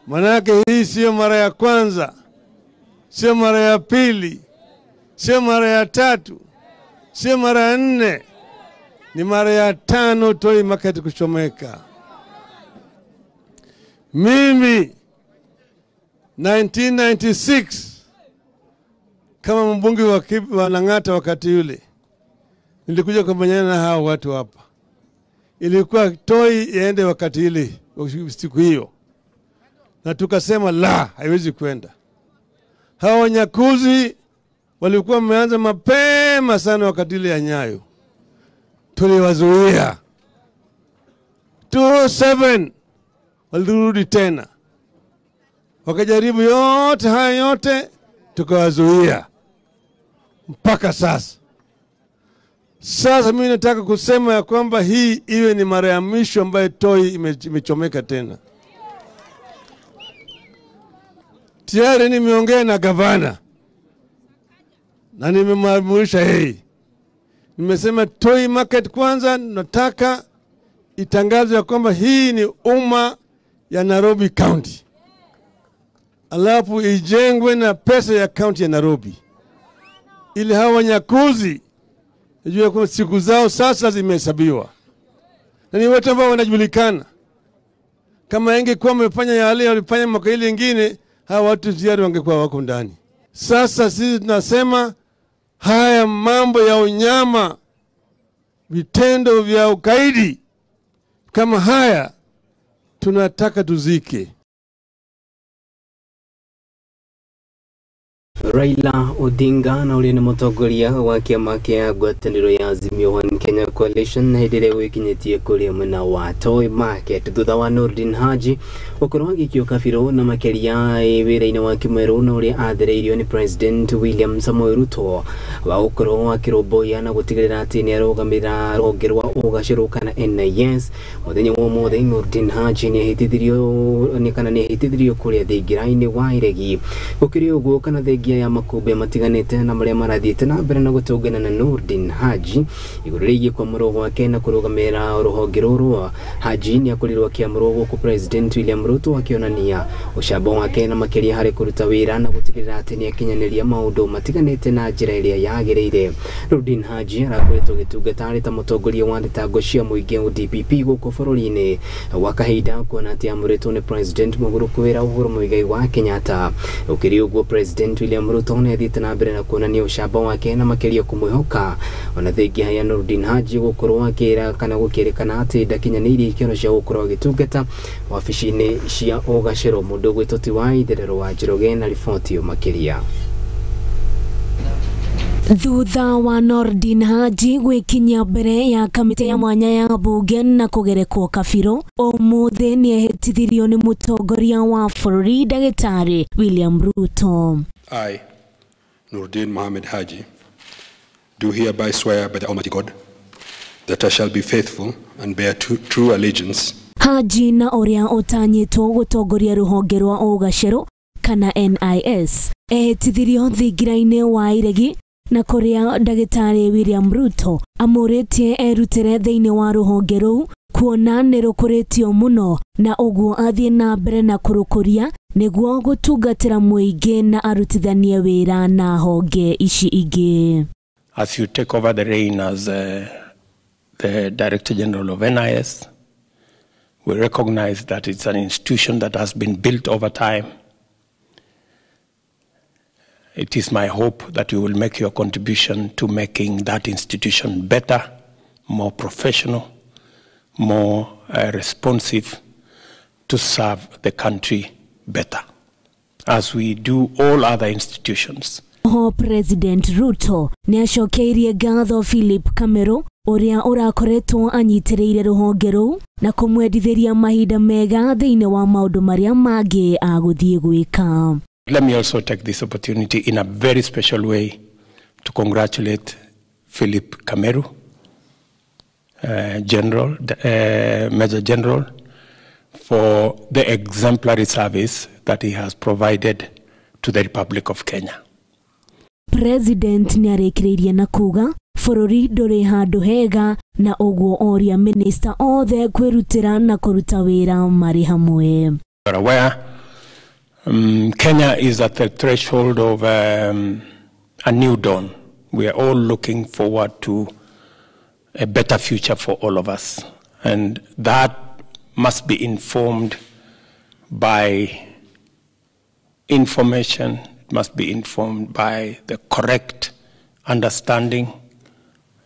Manake hii sio mara ya kwanza, sio mara ya pili, sio mara ya tatu, sio mara ya nne, ni mara ya tano Toi Market kuchomeka. Mimi 1996 kama mbunge wa Lang'ata wakati yule nilikuja kumenyana na hao watu hapa. Ilikuwa Toi iende wakati ile siku hiyo, na tukasema la, haiwezi kwenda. Hao wanyakuzi walikuwa wameanza mapema sana wakati ile ya Nyayo, tuliwazuia. 2007 walirudi tena, wakajaribu yote haya yote, tukawazuia mpaka sasa. Sasa mimi nataka kusema ya kwamba hii iwe ni mara ya mwisho ambayo Toi imechomeka tena. Tayari nimeongea na gavana na nimemwamurisha yeye. Nimesema Toi Market kwanza nataka itangazwe ya kwamba hii ni umma ya Nairobi County, alafu ijengwe na pesa ya county ya Nairobi, ili hawa wanyakuzi ijue kwamba siku zao sasa zimehesabiwa, na ni watu ambao wanajulikana. Kama ingekuwa wamefanya yale walifanya mwaka ile nyingine, hawa watu tayari wangekuwa wako ndani. Sasa sisi tunasema haya mambo ya unyama, vitendo vya ukaidi kama haya tunataka tuzike. Raila Odinga na ũrĩa nĩ mũtongoria wa kĩama kĩa ngwatanĩro ya Azimio One Kenya Coalition hĩndĩ ĩrĩa gwĩkinyĩtie kũrĩa mwena wa Toi Market thutha wa Nurdin Haji gũkorwo agĩikio kabirũ na makĩria wĩra-inĩ wake mwerũ na ũrĩa athereirio nĩ President William Samoei Ruto wa gũkorwo akĩrũmbũiya na gũtigĩrĩra atĩ nĩ arũgamĩrĩra rũhonge rwa ũgacĩro kana NIS mũthenya wa ũmũthĩ Nurdin Haji nĩahĩtithirio nĩ kana nĩahĩtithirio kũrĩa thingira-inĩ wa iregi. Gũkĩrĩ ũguo kana thengia ya makũmbĩ matiganĩte na marĩa marathiĩte na mbere na gũtũngana na Nurdin Haji igũrũ rĩgiĩ kwamũrwo gwake na kũrũgamĩrĩra rũhonge rũrũ. Haji nĩakorirwo akĩamũrwo gũkũ President William Ruto akĩonania ũcamba wake na makĩria harĩ kũruta wĩra na gũtigĩrĩra atĩ nĩakinyanĩria maũndũ matiganĩte na njĩra ĩrĩa yagĩrĩire. Nurdin Haji arakoretwo agĩtungata arĩ ta mũtongoria wa thitango cia mũingĩ DPP gũkũ bũrũri-inĩ gwa kahinda kuona atĩ amũrĩtwo nĩ President mũgũrũku wĩra Uhuru Muigai wa Kenyatta. Ũkĩrĩ ũguo President William Ruto nĩathiĩte na mbere na kuonania ũcamba wake na makĩria kũmwĩhoka ona thengia ya Nurdin Haji gũkorwo akĩra kana gũkĩrĩkana atĩ ndakinyanĩirie ikĩro cia gũkorwo agĩtungata wabici-inĩ cia ũgacĩro. Mũndũ ũgwĩtwo Tiwai Therero wa Njoroge na riboti makĩria. Thutha wa Nurdin Haji gwĩkinyia mbere ya kamĩtĩ ya mwanya ya bunge na kũgerekwo kabirũ, ũmũthĩ nĩehĩtithirio nĩ mũtongoria wa bũrũri ndagĩtarĩ William Ruto. I, Nurdin Mohamed Haji, do hereby swear by the Almighty God that I shall be faithful and bear true allegiance. Haji na ũrĩa ũtanyĩtwo gũtongoria rũhonge rwa ũgacĩro kana NIS ehĩtithirio thingira-inĩ wa iregi na kũrĩa ndagĩtarĩ William Ruto amũrĩtie erutĩre thĩinĩ wa rũhonge rũu kuona nĩ rũkũrĩtio mũno na ũguo athiĩ na mbere na kũrũkũria nĩguo gũtungatĩra mũingĩ na arutithanie wĩra na honge ici ingĩ. As you take over the reign as the Director General of NIS, we recognize that it's an institution that has been built over time. It is my hope that you will make your contribution to making that institution better, more professional, more responsive to serve the country better, as we do all other institutions. Ho President Ruto nĩacokeirie ngatho Philip Kamero ũrĩa ũrakoretwo anyitĩrĩire rũhonge rũu na kũmwendithĩria mahinda mega thĩinĩ wa maũndũ marĩa mangĩ agũthiĩ gwĩka. Let me also take this opportunity in a very special way to congratulate Philip Kameru, Major General, for the exemplary service that he has provided to the Republic of Kenya. President nĩarĩkĩrĩirie na kuga bũrũri ndũrĩ handũ hega na ũguo oria minista othe kwĩrutĩra na kũruta wĩra marĩ hamwe. You are aware, Kenya is at the threshold of a new dawn. We are all looking forward to a better future for all of us. And that must be informed by information, it must be informed by the correct understanding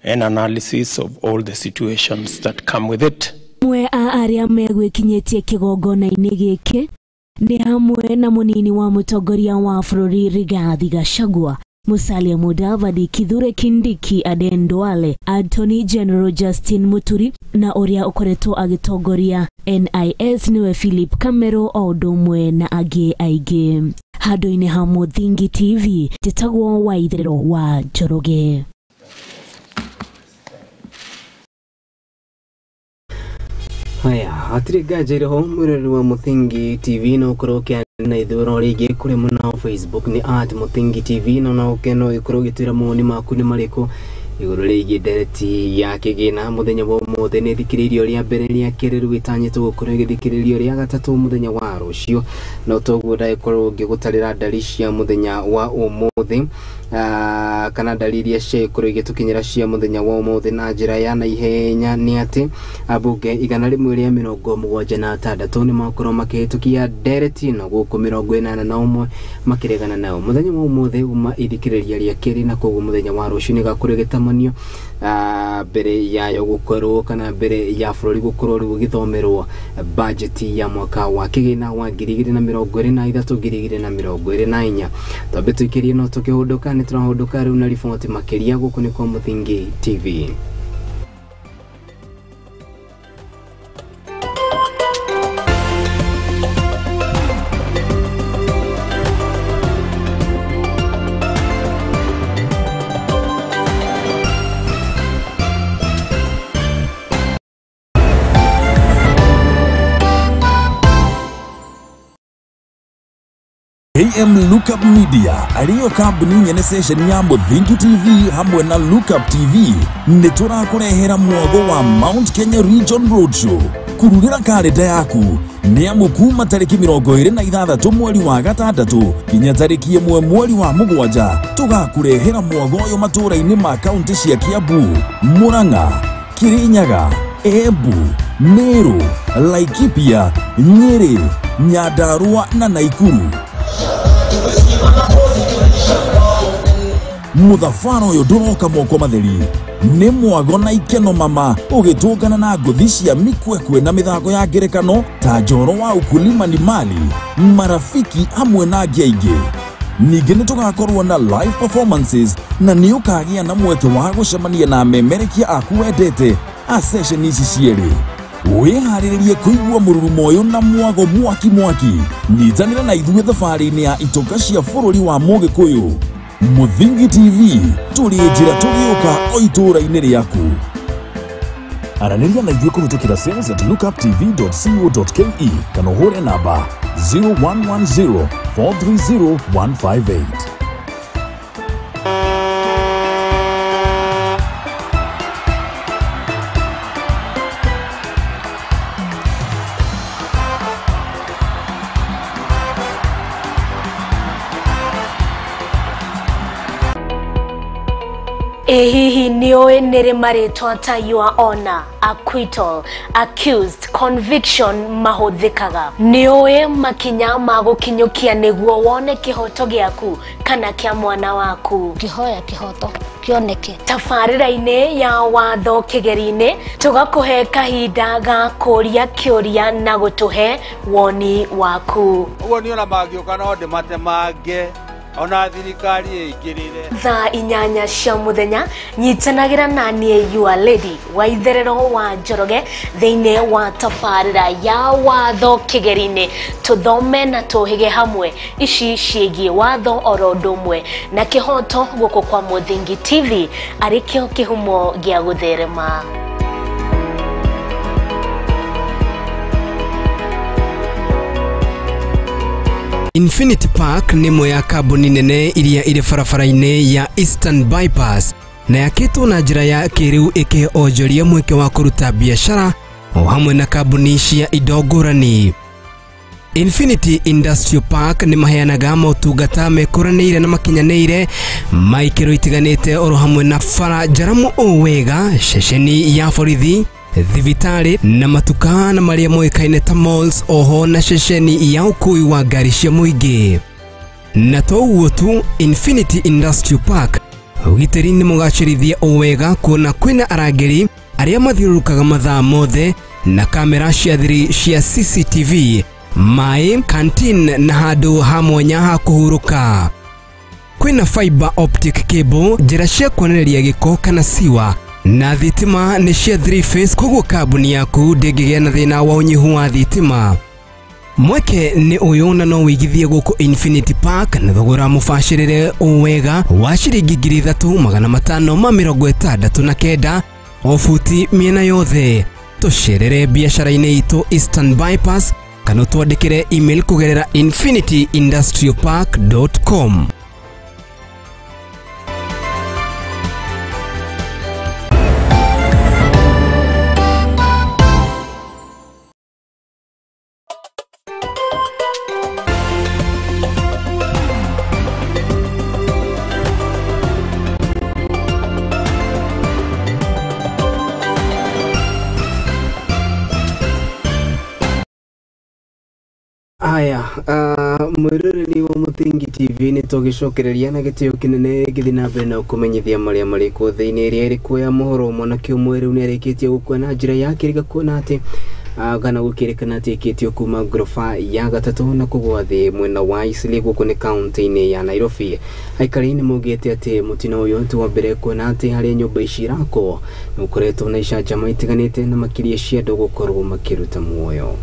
and analysis of all the situations that come with it. Mwe a arĩa megwĩkinyĩtie kĩgongona-inĩ gĩkĩ nĩ hamwe na mũnini wa mũtongoria wa bũrũri Rigathi Gachagua, Musalia Mudavadi, Kithure Kindiki, Aden Duale, Attorney General Justin Muturi na ũrĩa ũkoretwo agĩtongoria NIS niwe Philip Kamero o ũndũ ũmwe na angĩ aingĩ. Handũ-inĩ ha Mũthingi TV, njĩtagwo Waitherero wa Njoroge. Haya, hatirĩ nganja ĩrĩ ho mwĩroreri wa Mũthingi TV no ũkorwo ũkĩaranĩria na ithuĩ oro rĩngĩ kũrĩ mwena wa Facebook nĩ @Mũthingi TV na no ũke no ũkorwo ũgĩtwĩra mawoni maku nĩ marĩkũ igũrũ rĩgiĩ ndereti ya kĩgĩna mũthenya wa ũmũthĩ. Nĩ thikĩrĩirio rĩa mbere rĩa kerĩ rĩu ĩtanyĩtwo gũkorwo ĩgĩthikĩrĩrio rĩa gatatũ mũthenya wa rũciũ, no toguo ndagĩkorwo ngĩgũtarĩra ndari cia mũthenya wa ũmũthĩ kana ndari iria ciagĩkorwo igĩtũkinyĩra cia mũthenya wa ũmũthĩ na njĩra ya naihenya nĩ atĩ ambunge 176 nĩ makorwo makĩhĩtũkia ndereti ĩno gũkũ 81 makĩregana nayo mũthenya wa ũmũthĩ uma ithikĩrĩria rĩa kerĩ, na koguo mũthenya wa rũciũ nĩ gakorwo ĩgĩtamanio mbere yayo gũkorwo kana mbere ya bũrũri gũkorwo rĩu gĩthomerwo bajeti ya mwaka wa kĩgĩna wa 2023 2024. Twambe tũikĩrie no tũkĩhũndũka nĩ tũrahũndũka rĩu na riboti makĩria gũkũ nĩ kwa Mũthingi TV. KM Lookup Media ariyo kambuni nyene station ya Muthingi TV hamwe na Lookup TV nĩ tũrakũrehera mwago wa Mount Kenya Region Roadshow. Kurugĩra karenda yaku nĩ amu kuma tarĩki 26 mweri wa 6 nginya tarĩki 1 mweri wa 7 tũgakũrehera mwago ũyũ matũũra-inĩ ma kaunti cia Kiambu, Murang'a, Kirinyaga, Embu, Meru, Laikipia, Nyeri, Nyandarua na Naikuru. Mũthabara ũyũ ndũroka moko matheri nĩ mwago na ikeno mama ũgĩtũngana na ngũthi cia mĩkwekwe na mĩthako ya ngerekano ta njoro wa ukulima ni mali, marafiki hamwe na angĩ aingĩ. Ningĩ nĩ tũgakorwo na live performances na nĩ ũkagĩa na mweke wa gũcemania na amemerekia aku wendete a session ici cierĩ. Wĩharĩrĩrie kũigua mũrurumo ũyũ na mwago mwaki mwaki. Nyitanĩra na ithuĩ thabarĩ-inĩ ya itoka cia bũrũri wa Mũgĩkũyũ. Muthingi TV tũrĩ njĩra tũgĩũka o itũũra-inĩ rĩaku. Aranĩria na ithuĩ kũhĩtũkĩra sales at lookuptv.co.ke kana ũhũre namba 0110 430 158. Ĩ hihi nĩũĩ nĩrĩ marĩtwa ta your honor, acquittal, accused, conviction mahũthĩkaga? Nĩũĩ makinya ma gũkinyũkia nĩguo wone kĩhoto gĩaku kana kĩa mwana waku? Ngĩhoya kĩhoto kĩoneke. Tabarĩra-inĩ ya watho kĩgeri-inĩ tũgakũhe kahinda ga kũria kĩũria na gũtũhe woni waku. Ũguo niĩ ona mangĩũka no ndĩmatemange ona thirikari ĩingĩrĩre. Thaa 8 cia mũthenya nyitanagĩra na niĩ your lady wa itherero wa Njoroge thĩinĩ wa tabarĩra ya watho kĩgeri-inĩ, tũthome na tũhĩge hamwe ici ciĩgiĩ watho oro ũndũ ũmwe na kĩhoto gũkũ kwa Muthingi TV arĩ kĩo kĩhumo gĩa gũtherema. Infinity Park nĩ ĩmwe ya kambuni nene iria irĩ barabara-inĩ ya Eastern Bypass na yakĩtwo na njĩra ya kĩrĩu ĩkĩhe onjoria mweke wa kũruta biacara o hamwe na kambuni cia indo ngũrani. Infinity Industrial Park nĩ maheanaga motungata mekũranĩire na makinyanĩire ma ikĩro itiganĩte oro hamwe na bara njaramu o wega, ceceni ya borithi, thibitarĩ na matuka na marĩa moĩkaine ta malls, oho na ceceni ya ũkui wa ngari cia mũingĩ. Na to ũguo tu, Infinity Industrial Park ũgitĩri nĩ mũgacĩrithie o wega kuona kwĩna arangĩri arĩa mathiũrũrũkaga mathaa mothe na kamera cia thiri cia CCTV, maĩ, canteen na handũ ha mwanya ha kũhurũka. Kwĩna fiber optic cable, njĩra cia kuonereria gĩko kana siwa, na thitima nĩ cia 3 phase, koguo kambuni yaku ndĩngĩgĩa na thĩna wa ũnyihu wa thitima. Mweke nĩ ũyũ na no wĩigithie gũkũ Infinity Park na thogora mũbacĩrĩre o wega wa ciringi 3569 o buti mĩena yothe. Tũcerere biacara-inĩ itũ Eastern Bypass kana ũtwandĩkĩre email kũgerera infinityindustrialpark.com. Aya, mwĩroreri wa Muthingi TV nĩ tũgĩcokereria na gĩtĩo kĩnene gĩthiĩ na mbere na kũmenyithia marĩa marĩ kuo thĩinĩ ĩrĩa ĩrĩ kuo ya mohoro. Mwanake ũmwe rĩu nĩarĩkĩtie gũkua na njĩra ya kĩriga kuona atĩ kana gũkĩrĩkana atĩ ĩkĩtio kuma ngoroba ya gatatũ na kũgũa thĩ mwena wa Eastleigh gũkũ nĩ kaunti-inĩ ya Nairobi. Aikari nĩ maugĩte atĩ mũtino ũyũ ti wa mbere kuona atĩ harĩa nyũmba ici irakwo nĩ gũkoretwo na icanjama itiganĩte na makĩria cia andũ gũkorwo makĩruta muoyo.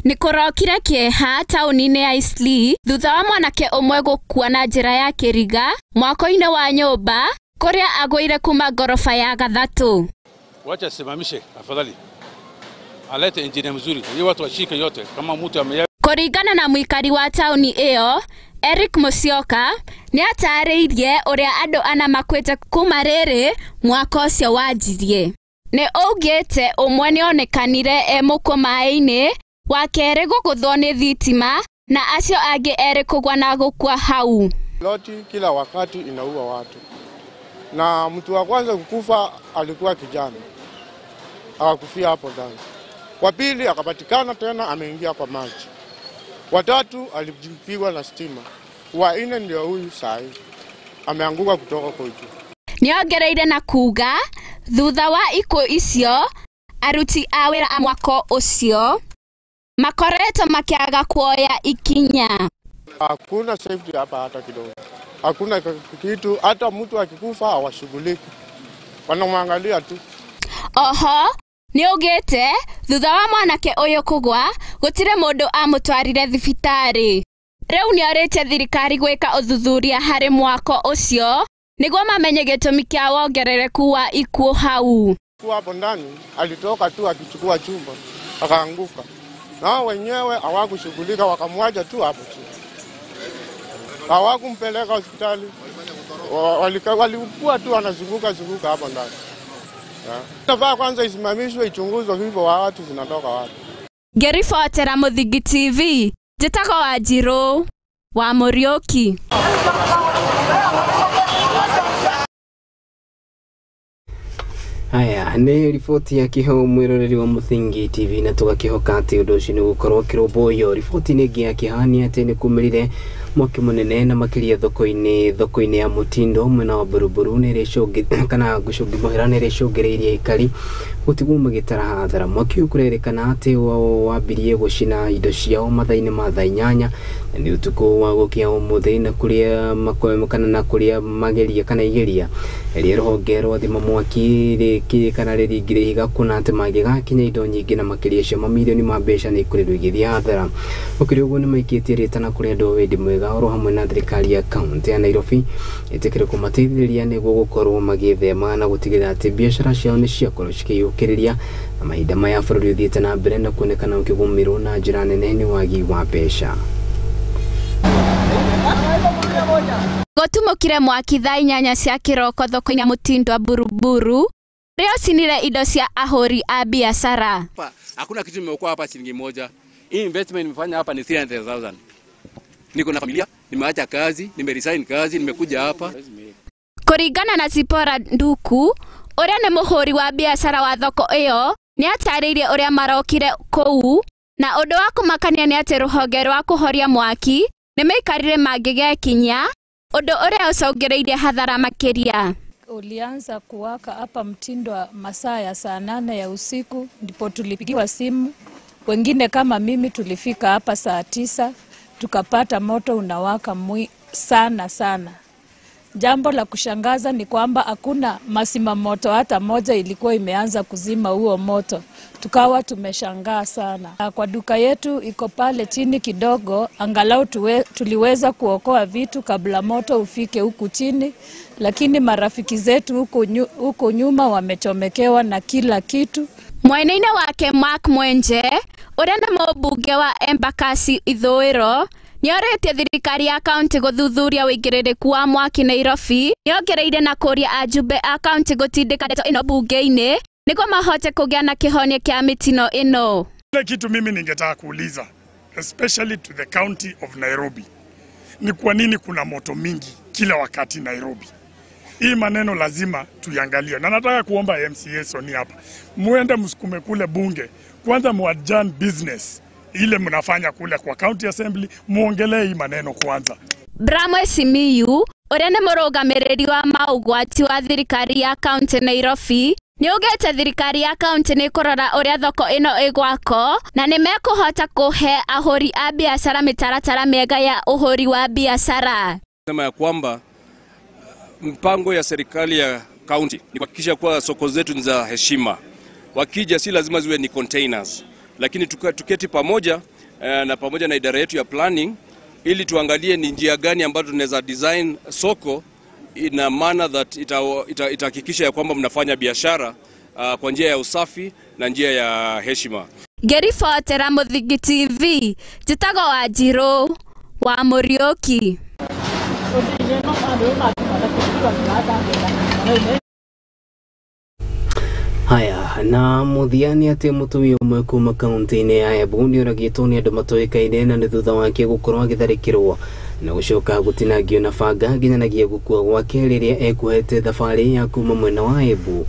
Nĩ kũrokire kĩeha taũni-inĩ ya Eastleigh thutha wa mwanake ũmwe gũkua na njĩra ya kĩriga mwako-inĩ wa nyũmba kũrĩa agũire kuma ngoroba ya gatatũ. Wacha simamishe afadhali. Alete engineer mzuri, ili watu washike yote kama mtu ame. Kũringana na mũikari wa taũni ĩyo Eric Musyoka nĩatarĩirie ũrĩa andũ ana makuĩte kuma rĩrĩ mwaka ũcio wanjirie. Nĩ augĩte ũmwe nĩonekanire e mũkuũ maĩ-inĩ, wa kerĩ gũgũthwo nĩ thitima na acio angĩ erĩ kũgwa na gũkua hau. Loti kila wakati inaua watu, na mtu wa kwanza kukufa alikuwa kijana, akakufia hapo ndani. Wa pili akapatikana tena ameingia kwa maji. Watatu alipigwa na stima. Wa nne ndio huyu sahi ameanguka kutoka kwa juu. Nĩongereire na kuga thutha wa ikuũ icio aruti a wĩra a mwako ũcio makoretwo makĩaga kuoya ikinya. Hakuna safety hapa hata kidogo. Hakuna kitu, hata mtu akikufa hawashughuliki. Wanamwangalia tu. Oho nĩaugĩte thutha wa mwanake ũyũ kũgwa gũtirĩ mũndũ amũtwarire thibitarĩ. Rĩu nĩorĩtie thirikari gwĩka ũthuthuria harĩ mwako ũcio nĩguo mamenye gĩtũmi kĩa wongerereku wa ikuũ hau. Kwa hapo ndani alitoka tu akichukua chumba akaanguka, na wenyewe hawakushughulika, wakamwacha tu hapo chini, hawakumpeleka hospitali. Walikuwa tu wanazunguka zunguka hapo ndani. Nafaa kwanza isimamishwe, ichunguzwe hivyo watu zinatoka wapi. Ngĩribotera Mũthingi TV, njĩtagwo Wanjirũ wa Mũriũki. Haya nĩ riboti ya kĩho mwĩroreri wa Mũthingi TV, na tũgakĩhoka atĩ ũndũ ũcio nĩ gũkorwo ũkĩrũmbũiyo. Riboti-inĩ ĩngĩ ya kĩeha nĩ atĩ nĩ kumĩrire mwaki mũnene na makĩria thoko-inĩ ya Mũtindo mwena wa Buruburu kana gũcũngi mũhera nĩ ĩrĩcũngĩrĩirie aikari gũtigwo magĩtara hathara. Mwaki ũyũ kũrerĩkana atĩ wambirie gũcina indo ciao mathaa-inĩ ma thaa 8 na nĩ ũtukũ wa gũkĩa ũmũthĩ, na kũrĩa kana na kũrĩa mageria kana igeria rĩrĩa rũhonge rwa thima mwaki rĩkĩ kana rĩringire ihiga kuona atĩ mangĩgakinya indo nyingĩ na makĩria cia mamirioni ma mbeca nĩ ikorirwo igĩthiĩ hathara. Gũkĩrĩ ũguo nĩ maikĩtie rĩtana kũrĩ andũ a wendi mwega oro hamwe na thirikari ya kaunti ya Nairobi ĩtĩkĩre kũmateithĩrĩria nĩguo gũkorwo magĩthema na gũtigĩrĩra atĩ biacara ciao nĩ ciakorwo cikĩyũkĩrĩria, na mahinda maya bũrũri ũthiĩte na mbere na kuonekana ũkĩgũmĩrwo na njĩra nene nĩ wagi wa mbeca. Gũtumũkire mwaki thaa 8 cia kĩroko thoko-inĩ ya Mũtindo wa Buruburu ũrĩa ũcinire indo cia ahũri a biacara. Hakuna kitu nimeokoa hapa shilingi moja. Hii investment nimefanya hapa ni 300,000. Niko na familia, nimeacha kazi, nimeresign kazi, nimekuja hapa. Kũringana na Zipora Nduku ũrĩa nĩ mũhũri wa biacara wa thoko ĩyo nĩatarĩirie ũrĩa marokire kũu, na ũndũ wa kũmakania nĩ atĩ rũhonge rwa kũhoria mwaki nĩmaikarire mangĩgekinya, ũndũ ũrĩa ũcũngĩrĩirie hathara makĩria. Ulianza kuwaka hapa Mtindo wa masaa ya saa 8 ya usiku, ndipo tulipigiwa simu. Wengine kama mimi tulifika hapa saa 9, tukapata moto unawaka sana sana. Jambo la kushangaza ni kwamba hakuna masima moto hata moja ilikuwa imeanza kuzima huo moto. Tukawa tumeshangaa sana. Kwa duka yetu iko pale chini kidogo, angalau tuliweza kuokoa vitu kabla moto ufike huku chini, lakini marafiki zetu huku nyuma wamechomekewa na kila kitu. Mwena-inĩ wake Mark Mwenje ũrĩa nĩ mũmbunge wa Embakasi Ithũĩro nĩorĩtie thirikari ya kaunti gũthuthuria ũigĩrĩrĩku wa mwaki Nairobi. Nĩongereire na kũria ajumbe a kaunti gũtindĩka ndeto ĩno bunge-inĩ nĩguo mahote kũgĩa na kĩhonia kĩa mĩtino ĩno. Ile kitu mimi ningetaka kuuliza especially to the county of Nairobi ni kwa nini kuna moto mingi kila wakati Nairobi? Hii maneno lazima tuiangalie. Na nataka kuomba MCA Soni hapa, muende msukume kule bunge kwanza, muadjourn business ile mnafanya kule kwa county assembly, muongelee hii maneno kwanza. Bramwe Simiyu ũrĩa nĩ mũrũgamĩrĩri wa maũgwati wa thirikari ya kaunti Nairobi nĩaugĩte thirikari ya kaunti nĩ ĩkũrora ũrĩa thoko ĩno ĩgwakwo na nĩ mekũhota kũhe ahũri a biacara mĩtaratara mĩega ya ũhũri wa biacara. Sema ya kwamba mpango ya serikali ya kaunti ni kuhakikisha kuwa soko zetu ni za heshima. Wakija si lazima ziwe ni containers, lakini tuketi pamoja na pamoja na idara yetu ya planning ili tuangalie ni njia gani ambayo tunaweza design soko in a manner that itahakikisha ya kwamba mnafanya biashara kwa njia ya usafi na njia ya heshima. Ngĩribotera Mũthingi TV, njĩtagwo Wanjirũ wa Mũriũki. Haya na muthia nĩ atĩ mũtumia ũmwe kuma kaunti-inĩ ya Embu nĩ oragĩtwo nĩ andũ matoĩkaine na nĩ thutha wake gũkorwo agĩtharĩkĩrwo na gũcoka gũtinangio na banga nginyanagia gũkua gwake rĩrĩa ekuohete thabarĩ ya kuma mwena wa Embu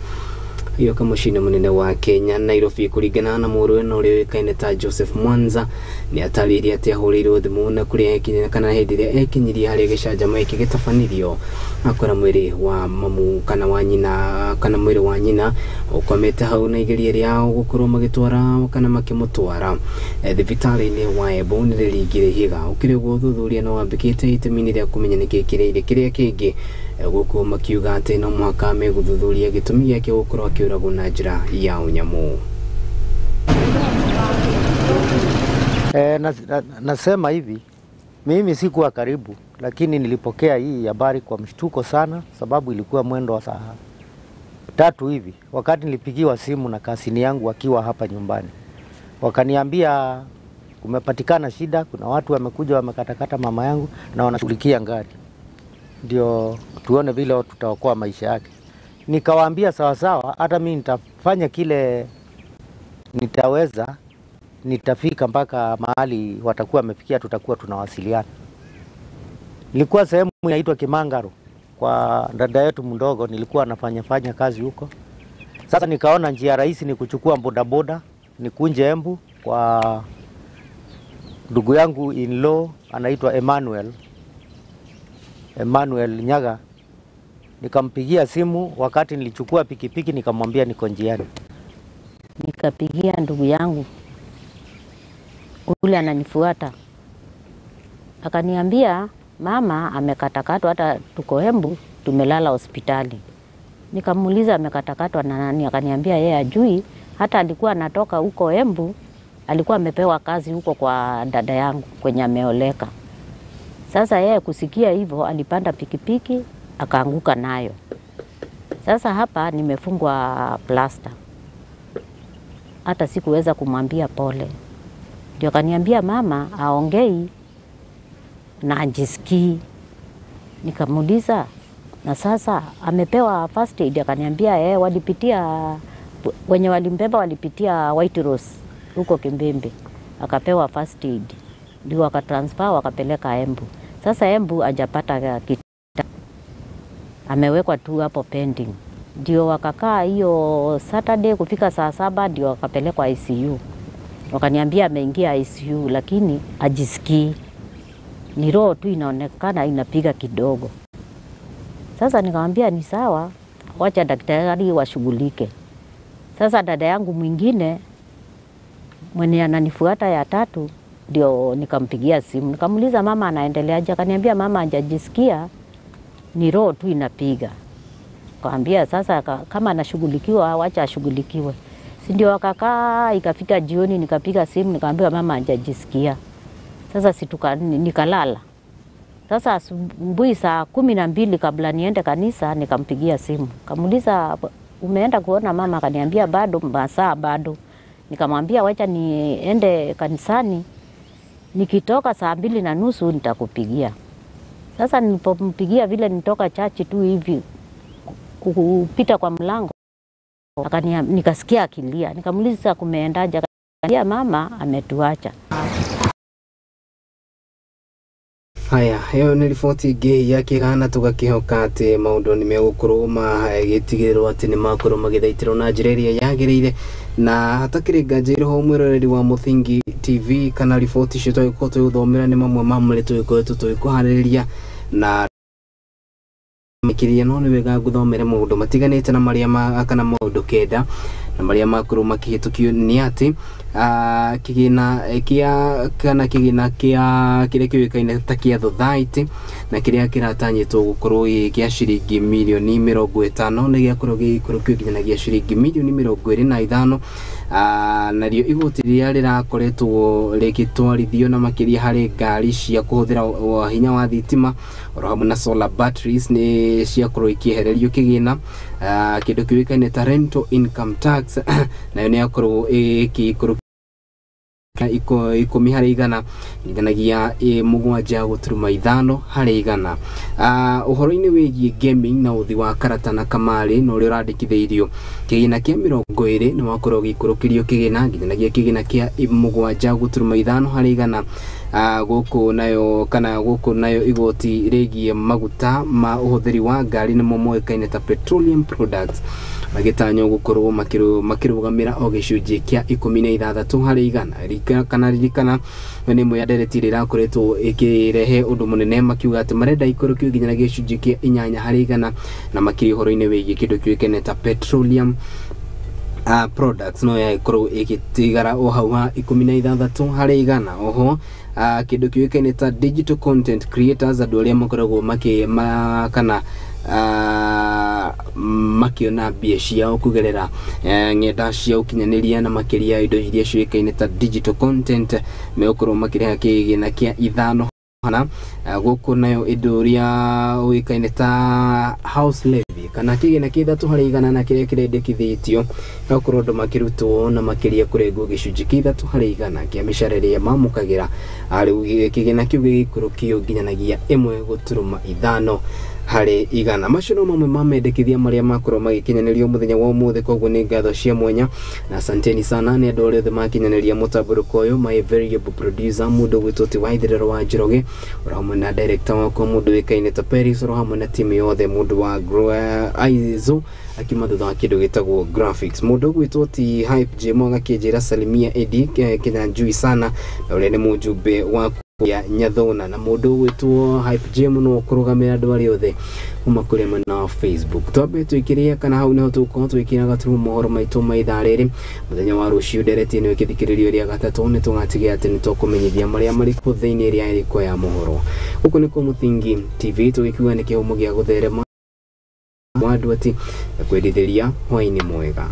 yoka mũciĩ-inĩ mũnene wa Kenya Nairobi. Kũringana na mũrũwe na ũrĩa ũĩkaine ta Joseph Mwanza nĩ atarĩirie atĩ ahũrĩirwo thimũ na kũrĩa ekinyire kana hĩndĩ ĩrĩa ekinyirie harĩa gĩcanjama gĩkĩ gĩtabanĩrio akora mwĩrĩ wa mamu kana wa nyina kana mwĩrĩ wa nyina ũkomete hau na igeria rĩao gũkorwo magĩtwara kana makĩmũtwara thibitarĩ-inĩ wa Embu nĩ rĩringire ihiga. Ũkĩrĩ ũguo ũthuthuria no wambĩkĩte itemi-inĩ rĩa kũmenya nĩkĩ kĩrĩire kĩrĩa kĩngĩ gũkũ makiuga atĩ no mũhaka megũthuthuria gĩtũmi gĩake gũkorwo akĩũragwo na njĩra ya ũnyamũ. Nasema hivi, mimi sikuwa karibu, lakini nilipokea hii habari kwa mshtuko sana, sababu ilikuwa mwendo wa saa 3 hivi wakati nilipigiwa simu na kasini yangu akiwa hapa nyumbani. Wakaniambia kumepatikana shida, kuna watu wamekuja wamekatakata mama yangu na wanashughulikia ngari, ndio tuone vile tutaokoa maisha yake. Nikawaambia sawa sawa, hata mimi nitafanya kile nitaweza, nitafika mpaka mahali watakuwa wamefikia, tutakuwa tunawasiliana. Nilikuwa sehemu inaitwa Kimangaro kwa dada yetu mdogo, nilikuwa nafanya kazi huko. Sasa nikaona njia rahisi ni kuchukua bodaboda nikunje Embu kwa ndugu yangu in law anaitwa Emmanuel Nyaga. Nikampigia simu wakati nilichukua pikipiki, nikamwambia niko njiani. Nikapigia ndugu yangu ule ananifuata, akaniambia mama amekatakatwa, hata tuko Embu tumelala hospitali. Nikamuuliza amekatakatwa na nani? Akaniambia yeye ajui, hata alikuwa anatoka huko Embu, alikuwa amepewa kazi huko kwa dada yangu kwenye ameoleka. Sasa yeye kusikia hivyo alipanda pikipiki akaanguka nayo. Sasa hapa nimefungwa plasta, hata sikuweza kumwambia pole. Ndio kaniambia mama aongei na ajisikii. Nikamuuliza na sasa amepewa first aid? Akaniambia walipitia wenye walimbeba walipitia White Rose huko Kimbembe, akapewa first aid, ndio wakatransfer wakapeleka Embu. Sasa Embu hajapata kitu, amewekwa tu hapo pending. Ndio wakakaa hiyo Saturday kufika saa 7 ndio wakapelekwa ICU. Wakaniambia ameingia ICU lakini ajisikii, ni roho tu inaonekana inapiga kidogo. Sasa nikamwambia ni sawa, wacha daktari washughulike. Sasa dada yangu mwingine mwenye ananifuata ya tatu ndio nikampigia simu, nikamuuliza mama anaendeleaje? Akaniambia mama hajajisikia, ni roho tu inapiga. Kaambia sasa kama anashughulikiwa wacha ashughulikiwe. Si ndio wakakaa, ikafika jioni nikapiga simu nikamwambia mama hajajisikia. Sasa nikalala. Sasa asubuhi saa 12 kabla niende kanisa nikampigia simu. Kamuuliza umeenda kuona mama? Akaniambia bado, masaa bado. Nikamwambia wacha niende kanisani, nikitoka saa 2:30 nitakupigia. Sasa nilipompigia vile nitoka chachi tu hivi kupita kwa mlango, nikasikia akilia. Nikamuuliza kumeendaje? Akaniambia mama ametuacha. Haya, ĩyo nĩ riboti ĩngĩ ya kĩgana tũgakĩhoka atĩ maũndũ nĩ megũkorwo magĩtigĩrĩrwo atĩ nĩ makorwo magĩthaitĩrwo na njĩra ĩrĩa yagĩrĩire, na hatakĩrĩ nganja ĩrĩho mwĩroreri wa Mũthingi TV kana riboti icio twagĩkorwo tũgĩthomera nĩ mamwe ma marĩa tũgĩkoretwo tũgĩkũharĩrĩria na makĩria, no nĩ wega ngũthomere maũndũ matiganĩte na marĩa kana maũndũ 9 na marĩa makorwo makĩhĩtũkio nĩ atĩ kĩgĩna kĩa kana kĩgĩna kĩa kĩrĩa kĩũĩkaine ta kĩa Society na kĩrĩa kĩratanyĩtwo gũkorwo gĩa ciringi mirioni 50 nĩ gĩakorwo gĩgĩikũrũkio nginya ciringi mirioni 25 Narĩo igoti rĩrĩa rĩrakoretwo rĩgĩtwarithio na makĩria harĩ ngari cia kũhũthĩra hinya wa thitima oro hamwe na solar batteries nĩ ciakorwo ikĩehererio kĩgĩna. Kĩndũ kĩũĩkaine ta rental income tax nayo nĩ yakorwo ĩgĩikũrũka 10 harĩ igana nginyanagia 7.5 harĩ igana. Ũhoro-inĩ wĩgiĩ gaming na ũthi wa karata na kamarĩ na ũrĩa ũrandĩkithĩirio kĩgĩna kĩa 20 nĩ wakorwo ũgĩikũrũkĩrio kĩgĩna nginyanagia kĩgĩna kĩa 7.5 harĩ igana. Gũkũ nayo kana gũkũ nayo igoti rĩgiĩ maguta ma ũhũthĩri wa ngari nĩmo moĩkaine ta petroleum products magĩtanywo gũkorwo makĩrũgamĩra o gĩcunjĩ kĩa 16 harĩ igana. Kana ririkana nĩ ĩmwe ya ndereti ĩrĩa ĩrakoretwo ĩkĩrehe ũndũ mũnene makiuga atĩ marenda ikũrũkio nginya gĩcunjĩ kĩa 8 harĩ igana na makĩria ũhoro-inĩ wĩgiĩ kĩndũ kĩũĩkaine ta petroleum products no yakorwo ĩgĩtigara o hau ha 16 harĩ igana. Oho kĩndũ kĩũĩkaine ta digital content creators, andũ arĩa makoragwo kana makiona mbia ciao kugerera ng'enda cia ũkinyanĩria na makĩria indo iria ciũĩkaine ta digital content megũkorwo makĩrĩha kĩgĩna kĩa 5 hana. Gũkũ nayo indo ũrĩa ũĩkaine ta house levy kana kĩgĩna kĩa 3 harĩ igana na kĩrĩa kĩrendekithĩtio gũkorwo andũ makĩrutwo na makĩria kũrengwo gĩcunjĩ kĩa 3 harĩ igana kĩa mĩcara ĩrĩa mamũkagĩra. Rĩu kĩgĩna kĩu gĩgĩikũrũkio nginyanagia 1.5 harĩ igana. Macio no mamwe ma mendekithia marĩa makorwo magĩkinyanĩrio mũthenya wa ũmũthĩ. Koguo nĩ ngatho cia mwanya na asanteni sana nĩ andũ arĩa othe makinyanĩria mũtambũrũko ũyũ. My variable producer mũndũ gwĩtwo ti Waitherero wa Njoroge, oro hamwe na director wakwa mũndũ wĩkaine ta Paris, oro hamwe na timu yothe mũndũ wa Aizo akiuma thutha wa kĩndũ gĩtagwo graphics. Mũndũ gwĩtwo ti Hype Jemo agakĩnjĩra salimia Edi Kinyanjui sana na ũrĩa nĩ mũjumbe wa ya Nyathona, na mũndũ gwĩtwo Hype Jim no kũrũgamĩra andũ arĩa othe kuma kũrĩa mwena wa Facebook. Twambe twĩkĩrĩe kana hau nĩho tũgũkorwo twĩkĩra gaturumo mohoro maitũ ma ithaa rĩrĩ. Mũthenya wa rũciũ ndereti ĩno ĩkĩthikĩrĩrio rĩa gatatũ nĩ tũgatigia atĩ nĩ tũkũmenyithia marĩa marĩkuo thĩinĩ ĩrĩa ĩrĩkuo ya mohoro. Gũkũ nĩkuo Mũthingi TV tũgĩkiuga nĩ kĩhumo gĩa gũtherema wa andũ atĩ kwendithĩria hwaĩ-inĩ mwega.